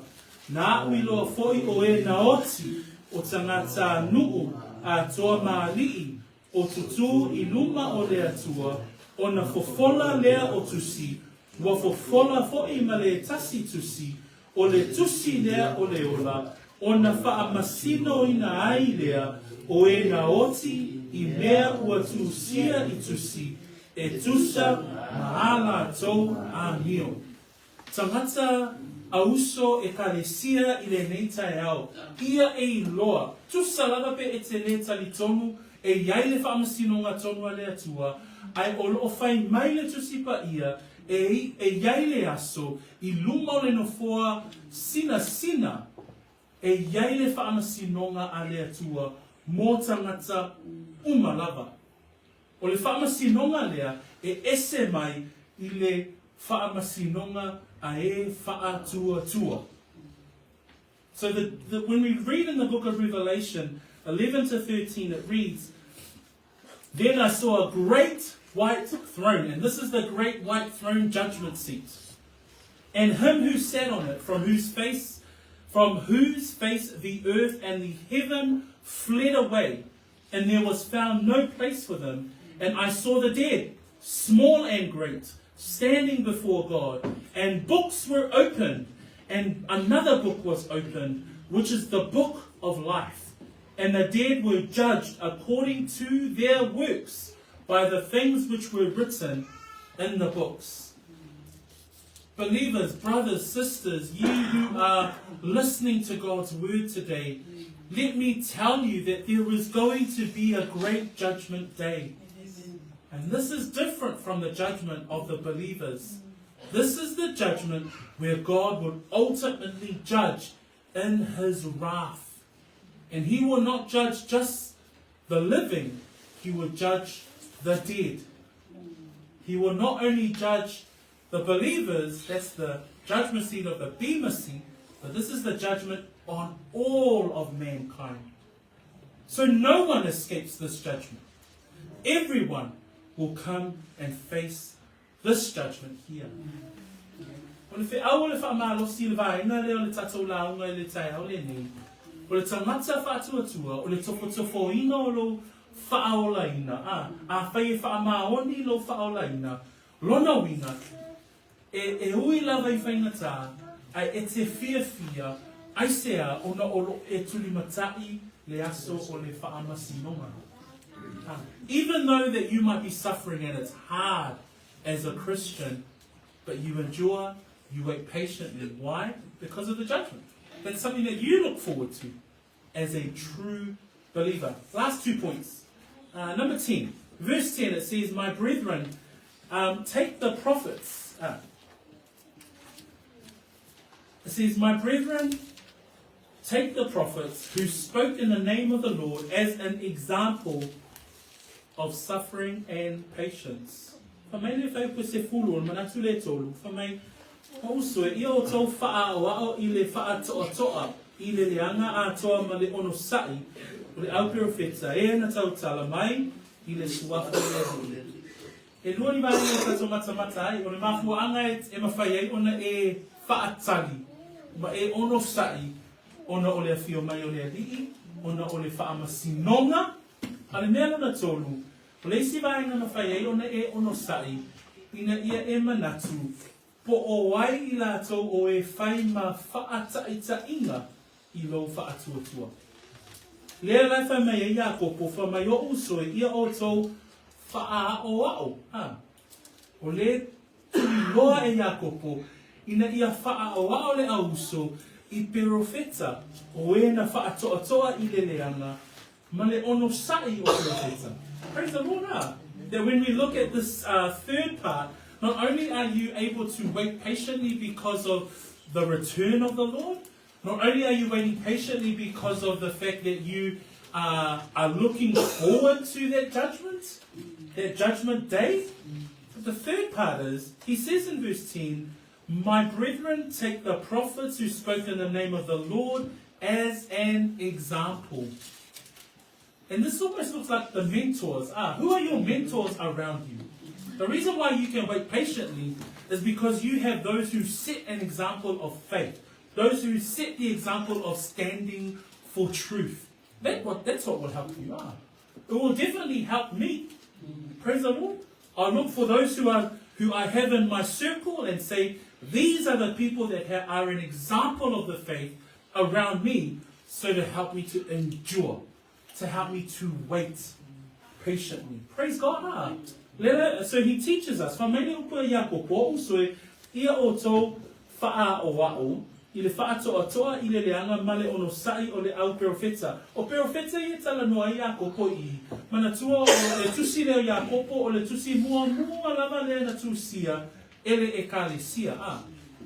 na aʻu iloa foi o e naoti o tagatanuu atoa ma aliʻi o tutū i luma o le Atua, ona fofola lea o tusi, ua fofola foi ma le tasi tusi, o le tusi lea o le ola, ona faamasinoina ai lea o e naoti i mea ua tusia i tusi, e tusa ma a latou amio. Tagata a uso ekalesia i lenei taeao, ia e iloa, tusa lava pe e te lē talitonu e i ai le faamasinoga tonu a le Atua, ae o lo o fai mai le Tusi Paia e e i ai le aso i luma o le nofoa sinasina e i ai le faamasinoga a le Atua mo tagata uma lava. O le faamasinoga lea e ese mai i le faamasinoga a e faatuatua. So the, the, when we read in the book of Revelation 11 to 13, it reads, Then I saw a great white throne, and this is the great white throne judgment seat, and him who sat on it, from whose face, from whose face the earth and the heaven fled away, and there was found no place for them. And I saw the dead, small and great, standing before God, and books were opened, and another book was opened, which is the book of life. And the dead were judged according to their works by the things which were written in the books. Believers, brothers, sisters, ye who are listening to God's word today, let me tell you that there is going to be a great judgment day. And this is different from the judgment of the believers. This is the judgment where God would ultimately judge in his wrath. And he will not judge just the living, he will judge the dead. He will not only judge the believers, that's the judgment seat of the Bema seat, but this is the judgment on all of mankind. So no one escapes this judgment. Everyone will come and face this judgment here. O le feau o le faamalosi i le vaega lea o le tatou lauga i le taeao lenei, o le tagata faatuatua, o le tofotofoina o lou faaolaina, a, afai e faamaoni lou faaolaina, lona uiga, e, e ui lava i faigata, ae e te fiafia, aisea ona o lo o e tulimata'i le aso o le faamasinoga. Even though that you might be suffering and it's hard as a Christian, but you endure, you wait patiently. Why? Because of the judgment. That's something that you look forward to as a true believer. Last two points. Uh, number 10. Verse 10, it says, My brethren, um, take the prophets. Uh, it says, My brethren, Take the prophets who spoke in the name of the Lord as an example of suffering and patience. Fa mai le fai se fulu o le manatu le tolu, fa mai o uso e ia o tau wha i le wha toa toa i le leanga a toa ma le ono sa'i o le au perofeta e na tau tala mai i le suafa o le Alii. E lua ni vaega e tatou matamata ai, o le mafuaaga e mafai ai ona e faatali ma e onosa'i ona o le afio mai o le Alii, ona o le faamasinoga. A le mea lona tolu, o le isi vaega e mafai ai ona e onosa'i, ina ia e manatu po o ai i latou o e fai ma faataitaiga i lou faatuatua. Lea la e fai mai ai Iakopo, fai mai o'u uso e, ia outou faaaoao. Ha. O le tuliloa e Iakopo ina ia faaaoao le auuso i perofeta o e na faatoatoa i le leaga ma le onosa'i o perofeta. Praise the Lord, ah. That when we look at this third part, not only are you able to wait patiently because of the return of the Lord, not only are you waiting patiently because of the fact that you are looking forward to that judgment day, but the third part is, he says in verse 10, My brethren, take the prophets who spoke in the name of the Lord as an example. And this almost looks like the mentors. Who are your mentors around you? The reason why you can wait patiently is because you have those who set an example of faith. Those who set the example of standing for truth. That's what will help you. It will definitely help me. Praise the Lord. I look for those who I have in my circle and say, these are the people that are an example of the faith around me, so to help me to endure, to help me to wait patiently. Praise God. So he teaches us. Fa mai le upu a Iakopo, uso e, ia outou faaoao, i le faatoatoa i le leaga ma le onosa'i o le au perofeta. O perofeta ia talanoa ai Iakopo i, manatua o le tusi lea o Iakopo o le tusi muamua lava lea na tusia e le ekalesia.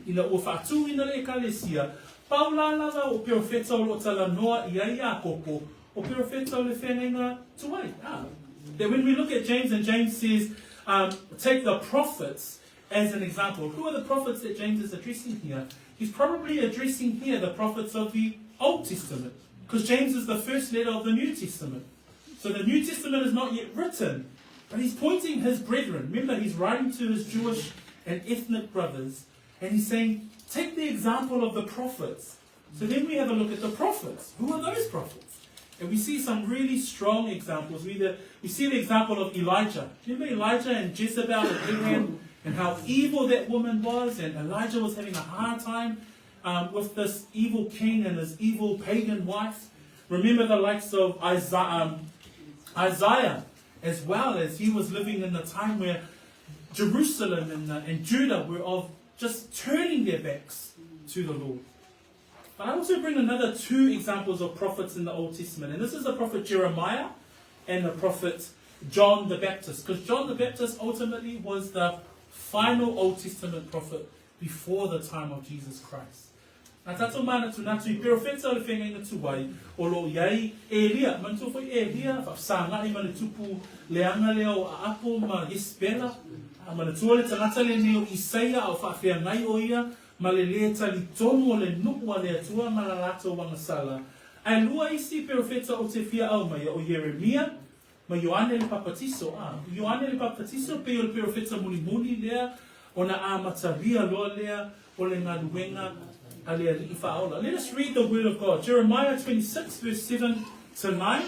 Ina ua faatuina le ekalesia, pau la lava o perofeta o loo talanoa i ai Iakopo, o perofeta o le feagaiga tuai. That when we look at James, and James says, take the prophets as an example. Who are the prophets that James is addressing here? He's probably addressing here the prophets of the Old Testament, because James is the first letter of the New Testament. So the New Testament is not yet written, but he's pointing his brethren. Remember, he's writing to his Jewish and ethnic brothers, and he's saying, take the example of the prophets. So then we have a look at the prophets. Who are those prophets? And we see some really strong examples. We see the example of Elijah. Remember Elijah and Jezebel and Ahab, and how evil that woman was, and Elijah was having a hard time with this evil king and his evil pagan wife. Remember the likes of Isaiah as well, as he was living in the time where Jerusalem and Judah were of just turning their backs to the Lord. But I also bring another two examples of prophets in the Old Testament. And this is the prophet Jeremiah and the prophet John the Baptist. Because John the Baptist ultimately was the final Old Testament prophet before the time of Jesus Christ. Na tatou manatunatu i perofeta o le feagaiga tuai o loo i ai Elia, manatua foi Elia faafesagai ma le tupu leaga lea o Aapo ma Iesepela, manatua le tagata lenei o Isaia a o faafeagai o ia ma le lē talitonu o le nuu a le Atua ma la latou agasala. Ae lua isi perofeta o te fia aumaia o Ieremia ma Ioane le Papatiso. Ioane le Papatiso pei o le perofeta mulimuli lea ona amatalia loa lea o le galuega a le Alii Faaola. Let us read the word of God. Jeremiah 26 verse 7 to 9.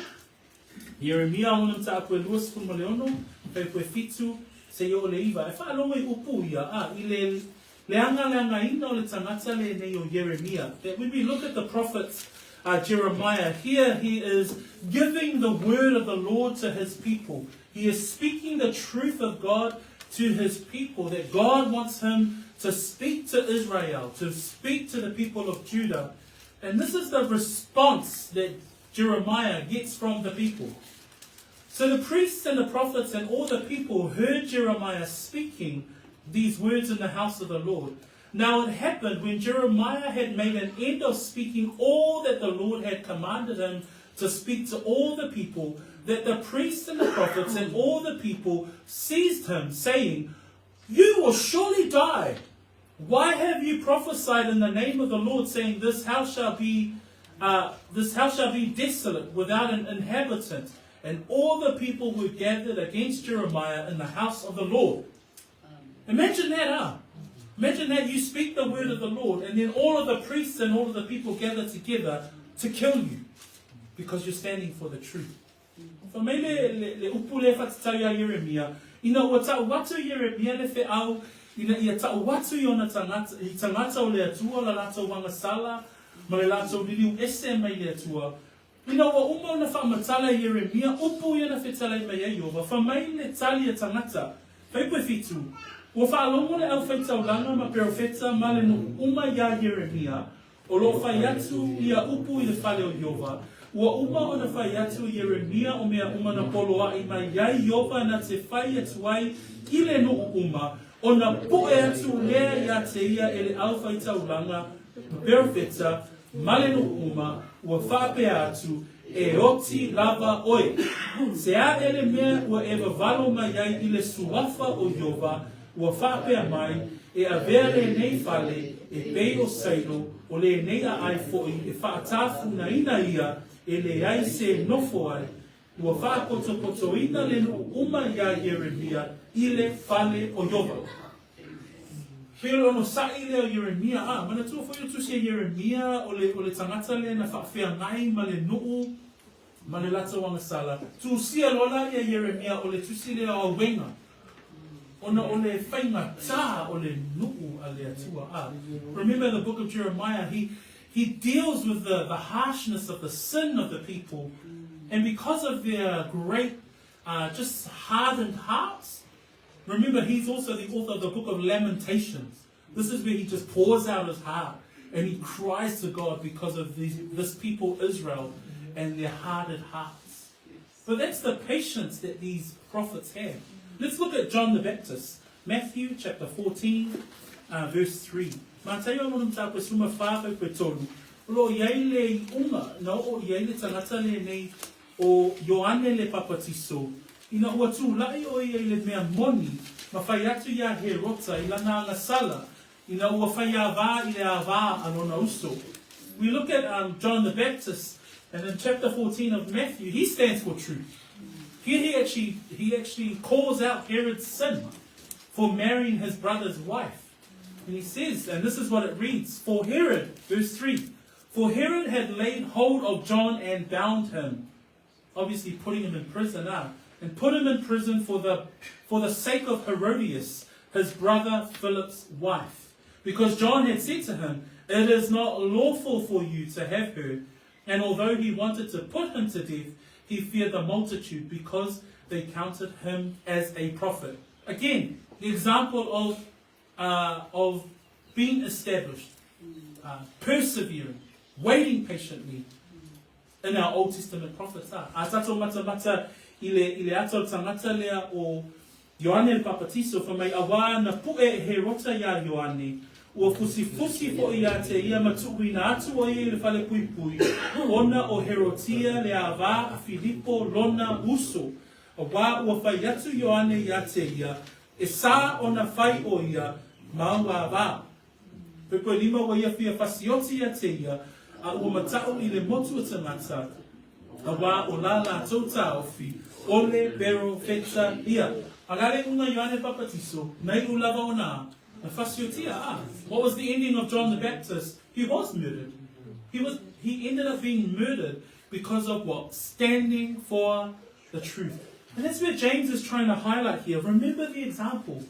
Ieremia ona mataupu e 26, fuaiupu e 7, seia oo i le 9. E faalogo i upu ia, i le leagaleagaina o le tagata lenei o Ieremia. That when we look at the prophet Jeremiah, here he is giving the word of the Lord to his people. He is speaking the truth of God to his people, that God wants him to speak to Israel, to speak to the people of Judah. And this is the response that Jeremiah gets from the people. So the priests and the prophets and all the people heard Jeremiah speaking these words in the house of the Lord. Now it happened when Jeremiah had made an end of speaking all that the Lord had commanded him to speak to all the people, that the priests and the prophets and all the people seized him, saying, You will surely die. Why have you prophesied in the name of the Lord, saying, This house shall be, uh, this house shall be desolate, without an inhabitant? And all the people were gathered against Jeremiah in the house of the Lord. Imagine that, huh? Imagine that you speak the word of the Lord, and then all of the priests and all of the people gather together to kill you because you're standing for the truth. Fa mai le, le, le upu le whatatau ia Jeremia, ina ua ta'u atu Jeremia le fe'au, ina ia ta'u atu i ona tagata, i tagata o le Atua la latou agasala ma le latou liliu ese mai le Atua, Ina ua uma ona faamatala e Ieremia upu ia na fetalai mai ai Iowa, fa mai le tali a tagata, Faipuefitu, ua faalogo le aufaitaulaga ma perofeta ma le nuu uma iā Ieremia, o lo o fai atu ia upu i le fale o Iowa, ua uma ona fai atu e Ieremia o mea uma na poloaʻi mai ai Iowa na te fai atu ai i le nuu uma, ona puʻe atu lea iā te ia e le aufaitaulaga ma perofeta ma le nuu uma, ua faapea atu, E oti lava oe. Se aʻe le mea ua e wawalo mai ai i le suafa o Iowa, ua faapea mai, E avea lenei fale, e pei o Sailo, o lenei aai foʻi e faatafunaina ia e leai se nofo ai, ua faapotopotoina le nuu uma iā Ieremia i le fale o Iowa. Pei o le onosai lea o Ieremia, a, manatua foi o tusi a Ieremia o le, o le tagata lea na faafeagai ma le nuu ma le latou agasala. Tusia loa la ia Ieremia o le tusi lea o Auega, ona o le faigatā o le nuu a le Atua. A, remember the book of Jeremiah, he, he deals with the, the harshness of the sin of the people, and because of their great, uh, just hardened hearts, Remember, he's also the author of the book of Lamentations. This is where he just pours out his heart and he cries to God because of these, this people, Israel, and their hardened hearts. But that's the patience that these prophets had. Let's look at John the Baptist. Matthew chapter 14, uh, verse 3. Mataio lona mataupu e 14 faipue tolu, o lo o i ai le iʻuga na oo i ai le tagata lenei o Ioane le Papatiso, ina ua tulaʻi ʻo ia i le mea moni ma fai atu iā Herota i lana agasala ina ua faiāwā i le āwā a lona uso. We look at um, John the Baptist, and in chapter 14 of Matthew, he stands for truth. Here he actually, he actually calls out Herod's sin for marrying his brother's wife. And he says, and this is what it reads, For Herod, verse 3, For Herod had laid hold of John and bound him, obviously putting him in prison, ah, and put him in prison for the, for the sake of Herodias, his brother Philip's wife. Because John had said to him, It is not lawful for you to have her. And although he wanted to put him to death, he feared the multitude because they counted him as a prophet. Again, the example of, uh, of being established, uh, persevering, waiting patiently in our Old Testament prophets. Ah. A tatou matamata i le, i le ata o tagata lea o Ioane le Papatiso, fa mai awā na puʻe e Herota iā Ioane, ua fusifusi foʻi iā te ia ma tuuina atu o ia i le fale puipui, ona o Herotia le avā a Filipo lona uso, awā ua fai atu Ioane iā te ia, e sa ona fai o ia mau avā. Pepe lima ua ia fia fasioti ia te ia, a ua mataʻu i le motu o tagata, awā o la latou taofi, ole, pero, feta, ia. Agale unga Ioane Papatiso, nei u lava ona, na fasiotia a. What was the ending of John the Baptist? He was murdered. He was he ended up being murdered because of what? Standing for the truth. And that's where James is trying to highlight here. Remember the example.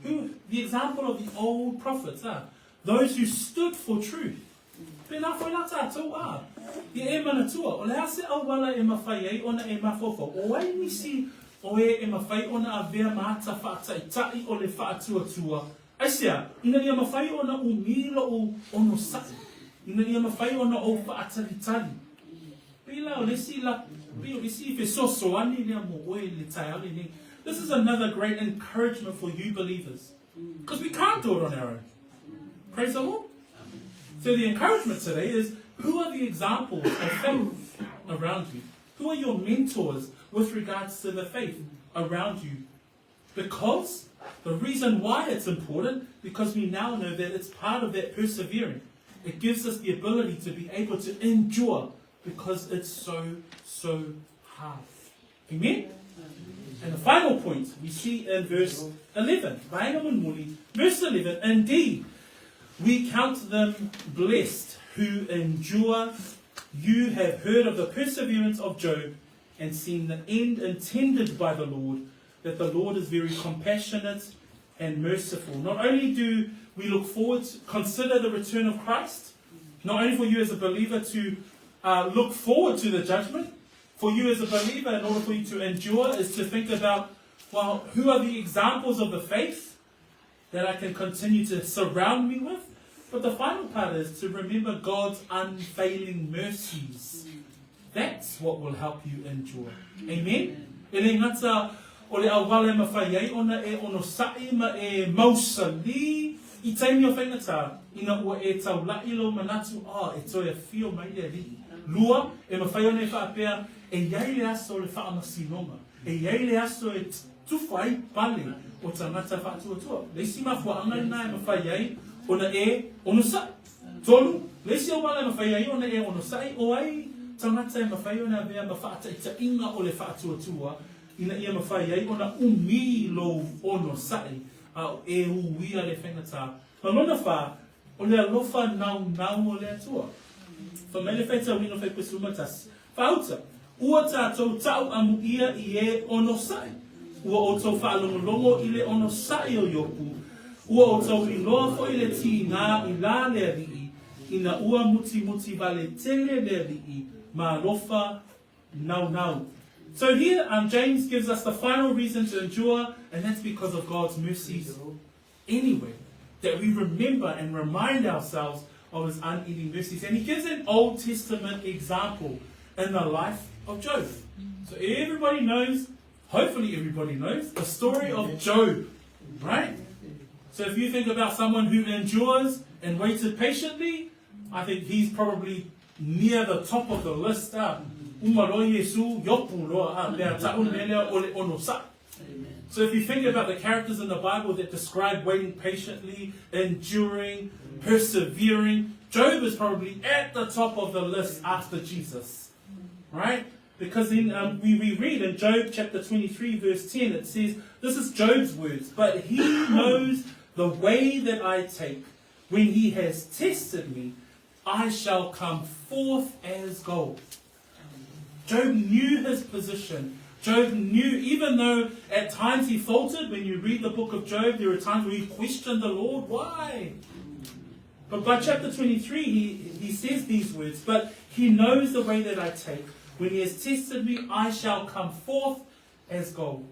Who, the example of the old prophets, ah, those who stood for truth. Pēnā foi la tātou, ā, ia e manatua, o le a se auala e mawhai ai ona e mafaufau, o ai nisi o e e mawhai ona avea ma ata whaataitaʻi o le faatuatua, aisea, ina ia mawhai ona umi loʻu onosaʻi, ina ia mawhai ona ou faatalitali. Pei la o le isi la, pei o le isi fesoasoani lea mo oe i le taeao lenei. This is another great encouragement for you believers. Because we can't do it on our own. Praise the Lord. So the encouragement today is who are the examples of faith around you? Who are your mentors with regards to the faith around you? Because the reason why it's important, because we now know that it's part of that persevering. It gives us the ability to be able to endure because it's so, so hard. Amen? And the final point we see in verse 11. Verse 11, Indeed, we count them blessed who endure. You have heard of the perseverance of Job and seen the end intended by the Lord, that the Lord is very compassionate and merciful. Not only do we look forward to consider the return of Christ, not only for you as a believer to uh, look forward to the judgment, for you as a believer, in order for you to endure, is to think about, well, who are the examples of the faith that I can continue to surround me with? But the final part is to remember God's unfailing mercies. That's what will help you endure. Amen? E le gata o le auala e mawhai ai ona e onosa'i ma e mausali i taimi o faigata, ina ua e taula'i lou manatu, oh, e toe afio mai le Alii. Lua, e mawhai ona e faapea, e iai le aso o le faamasinoga, e iai le aso e tufa ai pale o tagata faatuatua. Le isi mafuaaga lena e mafai ai ona e onosai. Tolu, le isi auala e mafai ai ona e onosai, o ai tagata e mafai ona avea ma faataitaiga o le faatuatua ina ia mafai ai ona umi lou onosai a o e uia le faigata. Ma lona fa, o le alofa naunau o le Atua. Fai mai le faitauina o Faipesuma tasi, Faauta, ua tatou ta'u amuia i e onosai. Ua outou faalogologo i le onosai o Iopu, ua outou iloa foi le tigā i la le Alii, ina ua mutimuti vale tele le Alii ma alofa naunau. So here um, James gives us the final reason to endure, and that's because of God's mercies anyway. That we remember and remind ourselves of his unending mercies. And he gives an Old Testament example in the life of Job. So everybody knows, hopefully everybody knows, the story of Job, right? So if you think about someone who endures and waited patiently, I think he's probably near the top of the list. Ah, So if you think about the characters in the Bible that describe waiting patiently, enduring, persevering, Job is probably at the top of the list after Jesus. Right? Because in, um, we, we read in Job chapter 23, verse 10, it says, This is Job's words, but he knows the way that I take. When he has tested me, I shall come forth as gold. Job knew his position. Job knew, even though at times he faltered, when you read the book of Job, there are times where he questioned the Lord, why? But by chapter 23, he, he says these words, But he knows the way that I take. When he has tested me, I shall come forth as gold.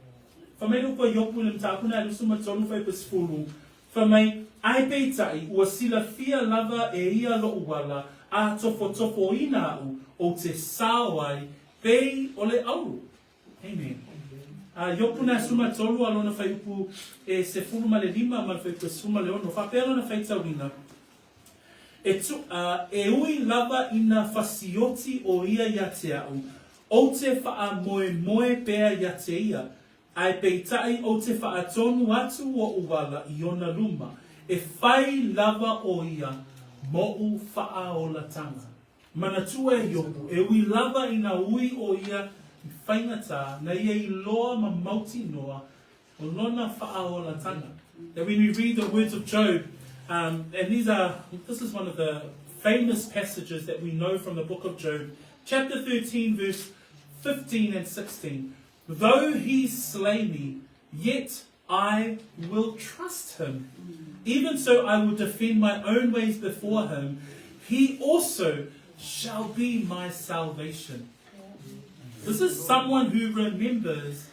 Fai mai le upu a Iopu i le mataupu na 23 fai pesefulu, fai mai, Ae peitai, ua silafia lava e ia loʻu ala, a tofotofoina aʻu, ou te sao ai, pei o le auro. Amen. A Iopu na 13 a lona faiupu e 15 ma le faiupu e 16, faapea lona faitauina, E tu, a, e ui lava ina fasioti o ia ia te aʻu, ou te faamoemoe pea ia te ia, ae peitai ou te faatonu atu oʻu ala i ona luma, e fai lava o ia moʻu faaolatanga. Manatua e Iopu, e ui lava ina ui o ia i faigata, na ia iloa ma mautinoa o lona faaolatanga. That when we read the words of Job, um, and these are, this is one of the famous passages that we know from the book of Job, chapter 13, verse 15 and 16. Though he slay me, yet I will trust him. Even so, I will defend my own ways before him. He also shall be my salvation. This is someone who remembers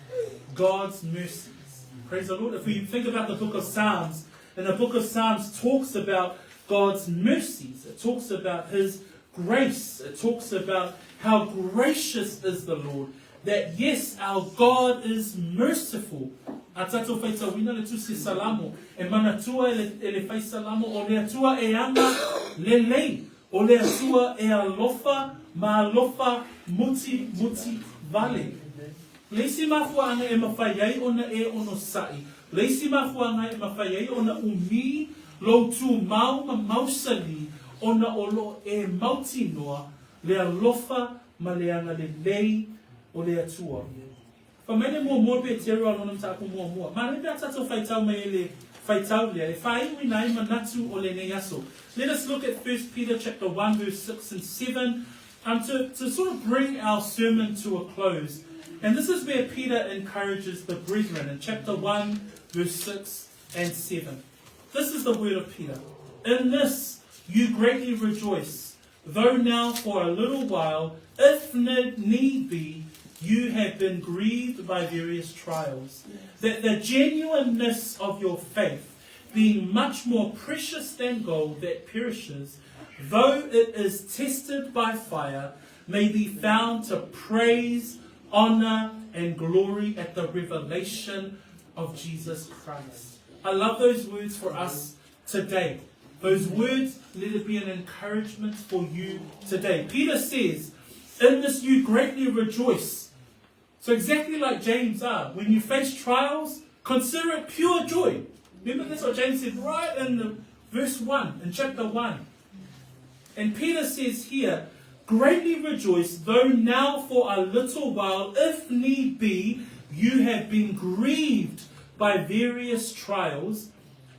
God's mercies. Praise the Lord. If we think about the book of Psalms, and the book of Psalms talks about God's mercies, it talks about his grace, it talks about how gracious is the Lord. That yes, our God is merciful. A tatou faitauina le Tusi Salamo, e manatua e le, e le fai Salamo, o le Atua e aga lelei, o le Atua e alofa ma alofa muti muti vale. Le isi mafuaaga e mafai ai ona e onosai, le isi mafuaaga e mafai ai ona umi lou tumau ma mausali ona o lo o e mautinoa le alofa ma le agalelei o le Atua. Fai mai le muamua Peteru a lona mataupu muamua. Manaia pe a tatou faitau mai ai le faitau lea e faaiuina ai manatu o lenei aso. Let us look at 1 Peter chapter 1 verse 6 and 7 um, to, to sort of bring our sermon to a close. And this is where Peter encourages the brethren in chapter 1 verse 6 and 7. This is the word of Peter. In this you greatly rejoice, though now for a little while, if need be, you have been grieved by various trials, that the genuineness of your faith, being much more precious than gold that perishes, though it is tested by fire, may be found to praise, honor, and glory at the revelation of Jesus Christ. I love those words for us today. Those words, let it be an encouragement for you today. Peter says, In this you greatly rejoice. So exactly like James are, when you face trials, consider it pure joy. Remember that's what James said right in the verse 1, in chapter 1. And Peter says here, Greatly rejoice, though now for a little while, if need be, you have been grieved by various trials.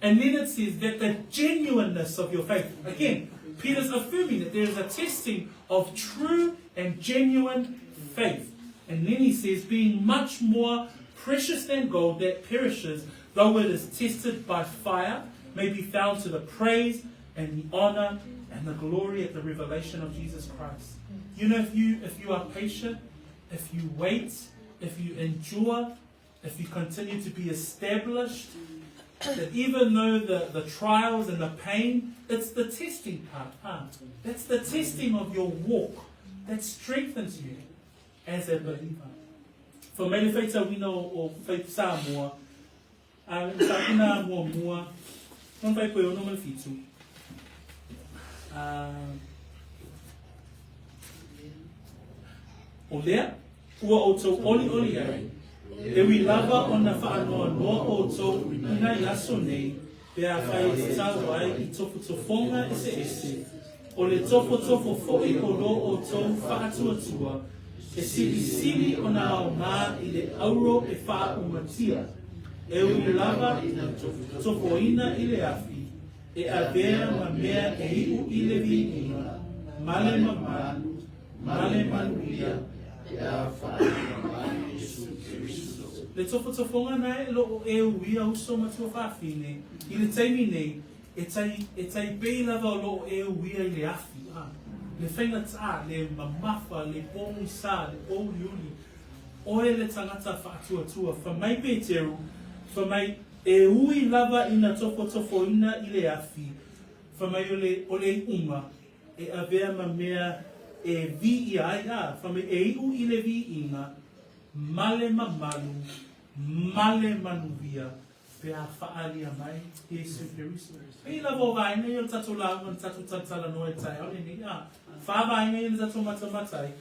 And then it says that the genuineness of your faith. Again, Peter's affirming that there is a testing of true and genuine faith. And then he says, being much more precious than gold that perishes, though it is tested by fire, may be found to the praise and the honor and the glory at the revelation of Jesus Christ. You know, if you if you are patient, if you wait, if you endure, if you continue to be established, that even though the, the trials and the pain, it's the testing part, huh? That's the testing of your walk that strengthens you as a believer. For mai le faitauina o, o Faith Samoa, a le mataupu muamua, no fai poe ono ma le fitu. O lea, ua outou olioli ai, e ui lava ona faanoanoa outou i nai aso nei, pe afai e tatau ai i tofotofoga eseese, o le tofotofo foi o lo outou faatuatua, e silisili ona aoga i le auro e faaumatia, e ui lava tofoina i le afi, e avea ma mea e iu i le viiga, ma le mamalu, ma le manuia, pe a faaalia mai Iesu Keriso. Le tofotofoga na e lo o e uia uso ma tuafafine, i le taimi nei, e tai, e tai pei lava o lo o e uia i le afi, a, le faigata, le mamafa, le pogisa, le pouliuli, oe le tagata faatuatua, fai mai Peteru, fai mai, e ui lava ina tofotofoina i le afi, fai mai o le, o le iuga, e avea ma mea e viia ai, a, fai mai, e iu i le viiga, ma le mamalu, ma le manuia, pe a faaalia mai Iesu Keriso. Pei lava o vaega ia o le tatou lauga na tatou talatalanoa i le taeao lenei, a, fa vaega ia na tatou matamata ai,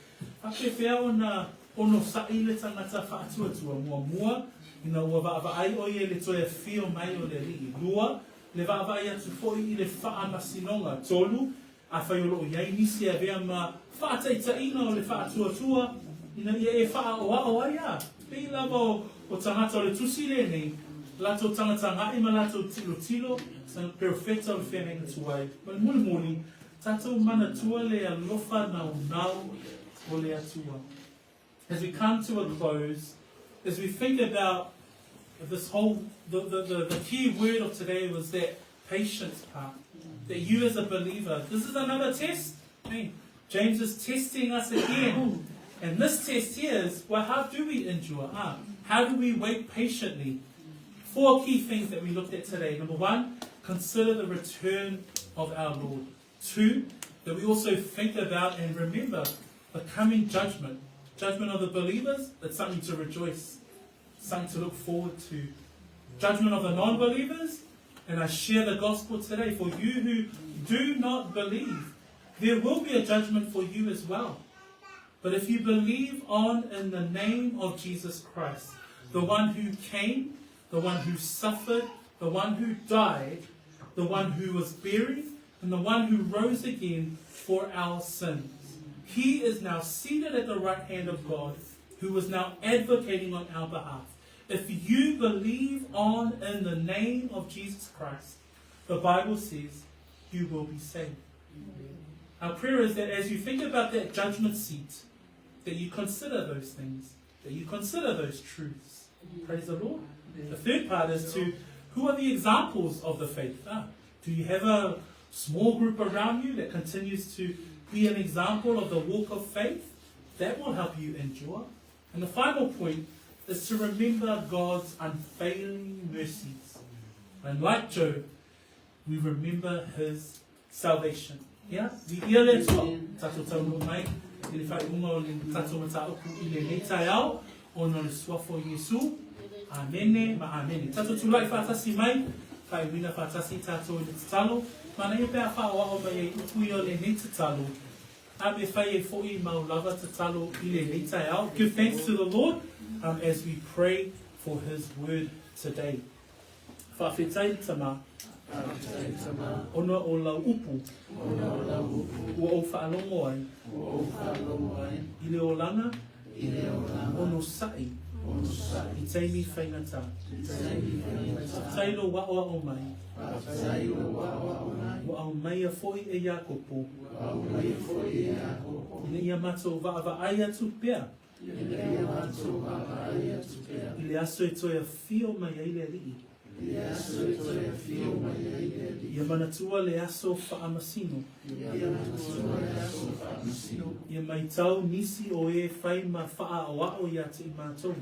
faapefea ona onosai le tagata faatuatua, muamua, ina ua vaavaai ʻo ia i le toe afio mai o le Alii, lua, le vaavaai atu foi i le faamasinoga, tolu, afai o lo o i ai nisi e avea ma faataitaiga o le faatuatua ina ia e faaoao ai, a pei lava o, o tagata o le Tusi lenei, latou tagatagai ma latou tilotilo, sa perofeta o le feagaiga tuai, ma le mulimuli, tatou manatua le alofa naunau o le Atua. As we come to a close, as we think about this whole, the, the, the, the key word of today was that patience part. That you as a believer, this is another test. I mean, James is testing us again. And this test here is, well, how do we endure? Huh? How do we wait patiently? Four key things that we looked at today. Number one, consider the return of our Lord. Two, that we also think about and remember the coming judgment. Judgment of the believers, it's something to rejoice, something to look forward to. Judgment of the non believers, and I share the gospel today for you who do not believe. There will be a judgment for you as well. But if you believe on in the name of Jesus Christ, the one who came, the one who suffered, the one who died, the one who was buried, and the one who rose again for our sins. He is now seated at the right hand of God, who is now advocating on our behalf. If you believe on in the name of Jesus Christ, the Bible says you will be saved. Our prayer is that as you think about that judgment seat, that you consider those things, that you consider those truths. Praise the Lord. The third part is to who are the examples of the faith? Ah, do you have a small group around you that continues to be an example of the walk of faith? That will help you endure. And the final point is to remember God's unfailing mercies. And like Job, we remember his salvation. Ia, viia le Atua, tatou taunuu mai i le faaiuga o le tatou mataupu i lenei taeao, ona o le Suafa o Iesu. Amene ma amene. Tatou tulai faatasi mai, faaiuina faatasi tatou i le tatalo. Manaia pe a faaoao mai ai upu ia o lenei tatalo, a me fai ai foʻi mau lava tatalo i lenei taeao. Give thanks to the Lord as we pray for his word today. Faafetai le Tama. Faafetai le Tama. Ona o lau upu. Ona o lau upu. Ua ou faalogo ai. Ua ou faalogo ai. I le olaga. I le olaga. Onosai. Onosai. I taimi faigata. I taimi faigata. Faafetai lou aoao mai. Faafetai lou aoao mai. Ua aumaia foi e Iakopo. Ua aumaia foi e Iakopo. Ina ia matou vaavaai atu pea. Ina ia matou vaavaai atu pea. I le aso e toe afio mai ai le Alii. I le aso e toe afio mai ai le Alii. Ia manatua le aso faamasino. Ia manatua le aso faamasino. Ia maitau nisi o e fai ma faaaoao ia te i matou.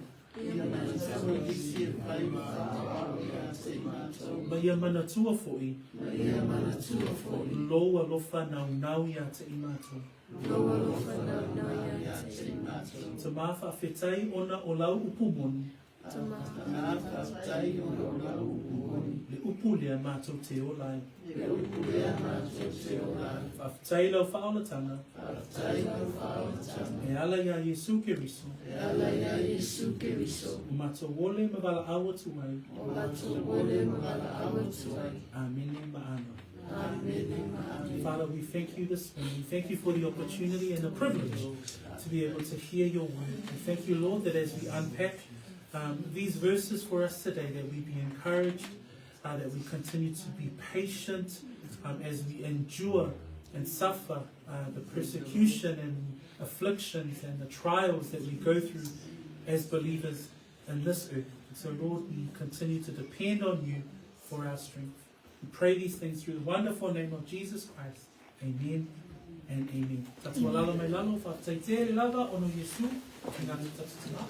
Ia maitau nisi e fai ma faaaoao ia te i matou. Ma ia manatua foi. Ma ia manatua foi. Lou alofa naunau ia te i matou. Lou alofa naunau ia te i matou. Tama faafetai ona o lau upu moni. Tama faafetai ona o lau upu moni. Le upu lea matou te ola ai. Le upu lea matou te ola ai. Faafetai lau faaolataga. Faafetai lau faaolataga. E ala iā Iesu Keriso. E ala iā Iesu Keriso. Ua matou ole ma valaau atu ai. Ua matou ole ma valaau atu ai. Amene ma amene. Amene. Father, we thank you this morning. We thank you for the opportunity and the privilege to be able to hear your word. We thank you, Lord, that as we unpack these verses for us today, that we be encouraged, that we continue to be patient as we endure and suffer the persecution and afflictions and the trials that we go through as believers in this earth. And so, Lord, we continue to depend on you for our strength. We pray these things through the wonderful name of Jesus Christ. Amen and amen. Tatou alala mai lalo, faafetai tele lava ona o Iesu, i ngā tau tatou tama.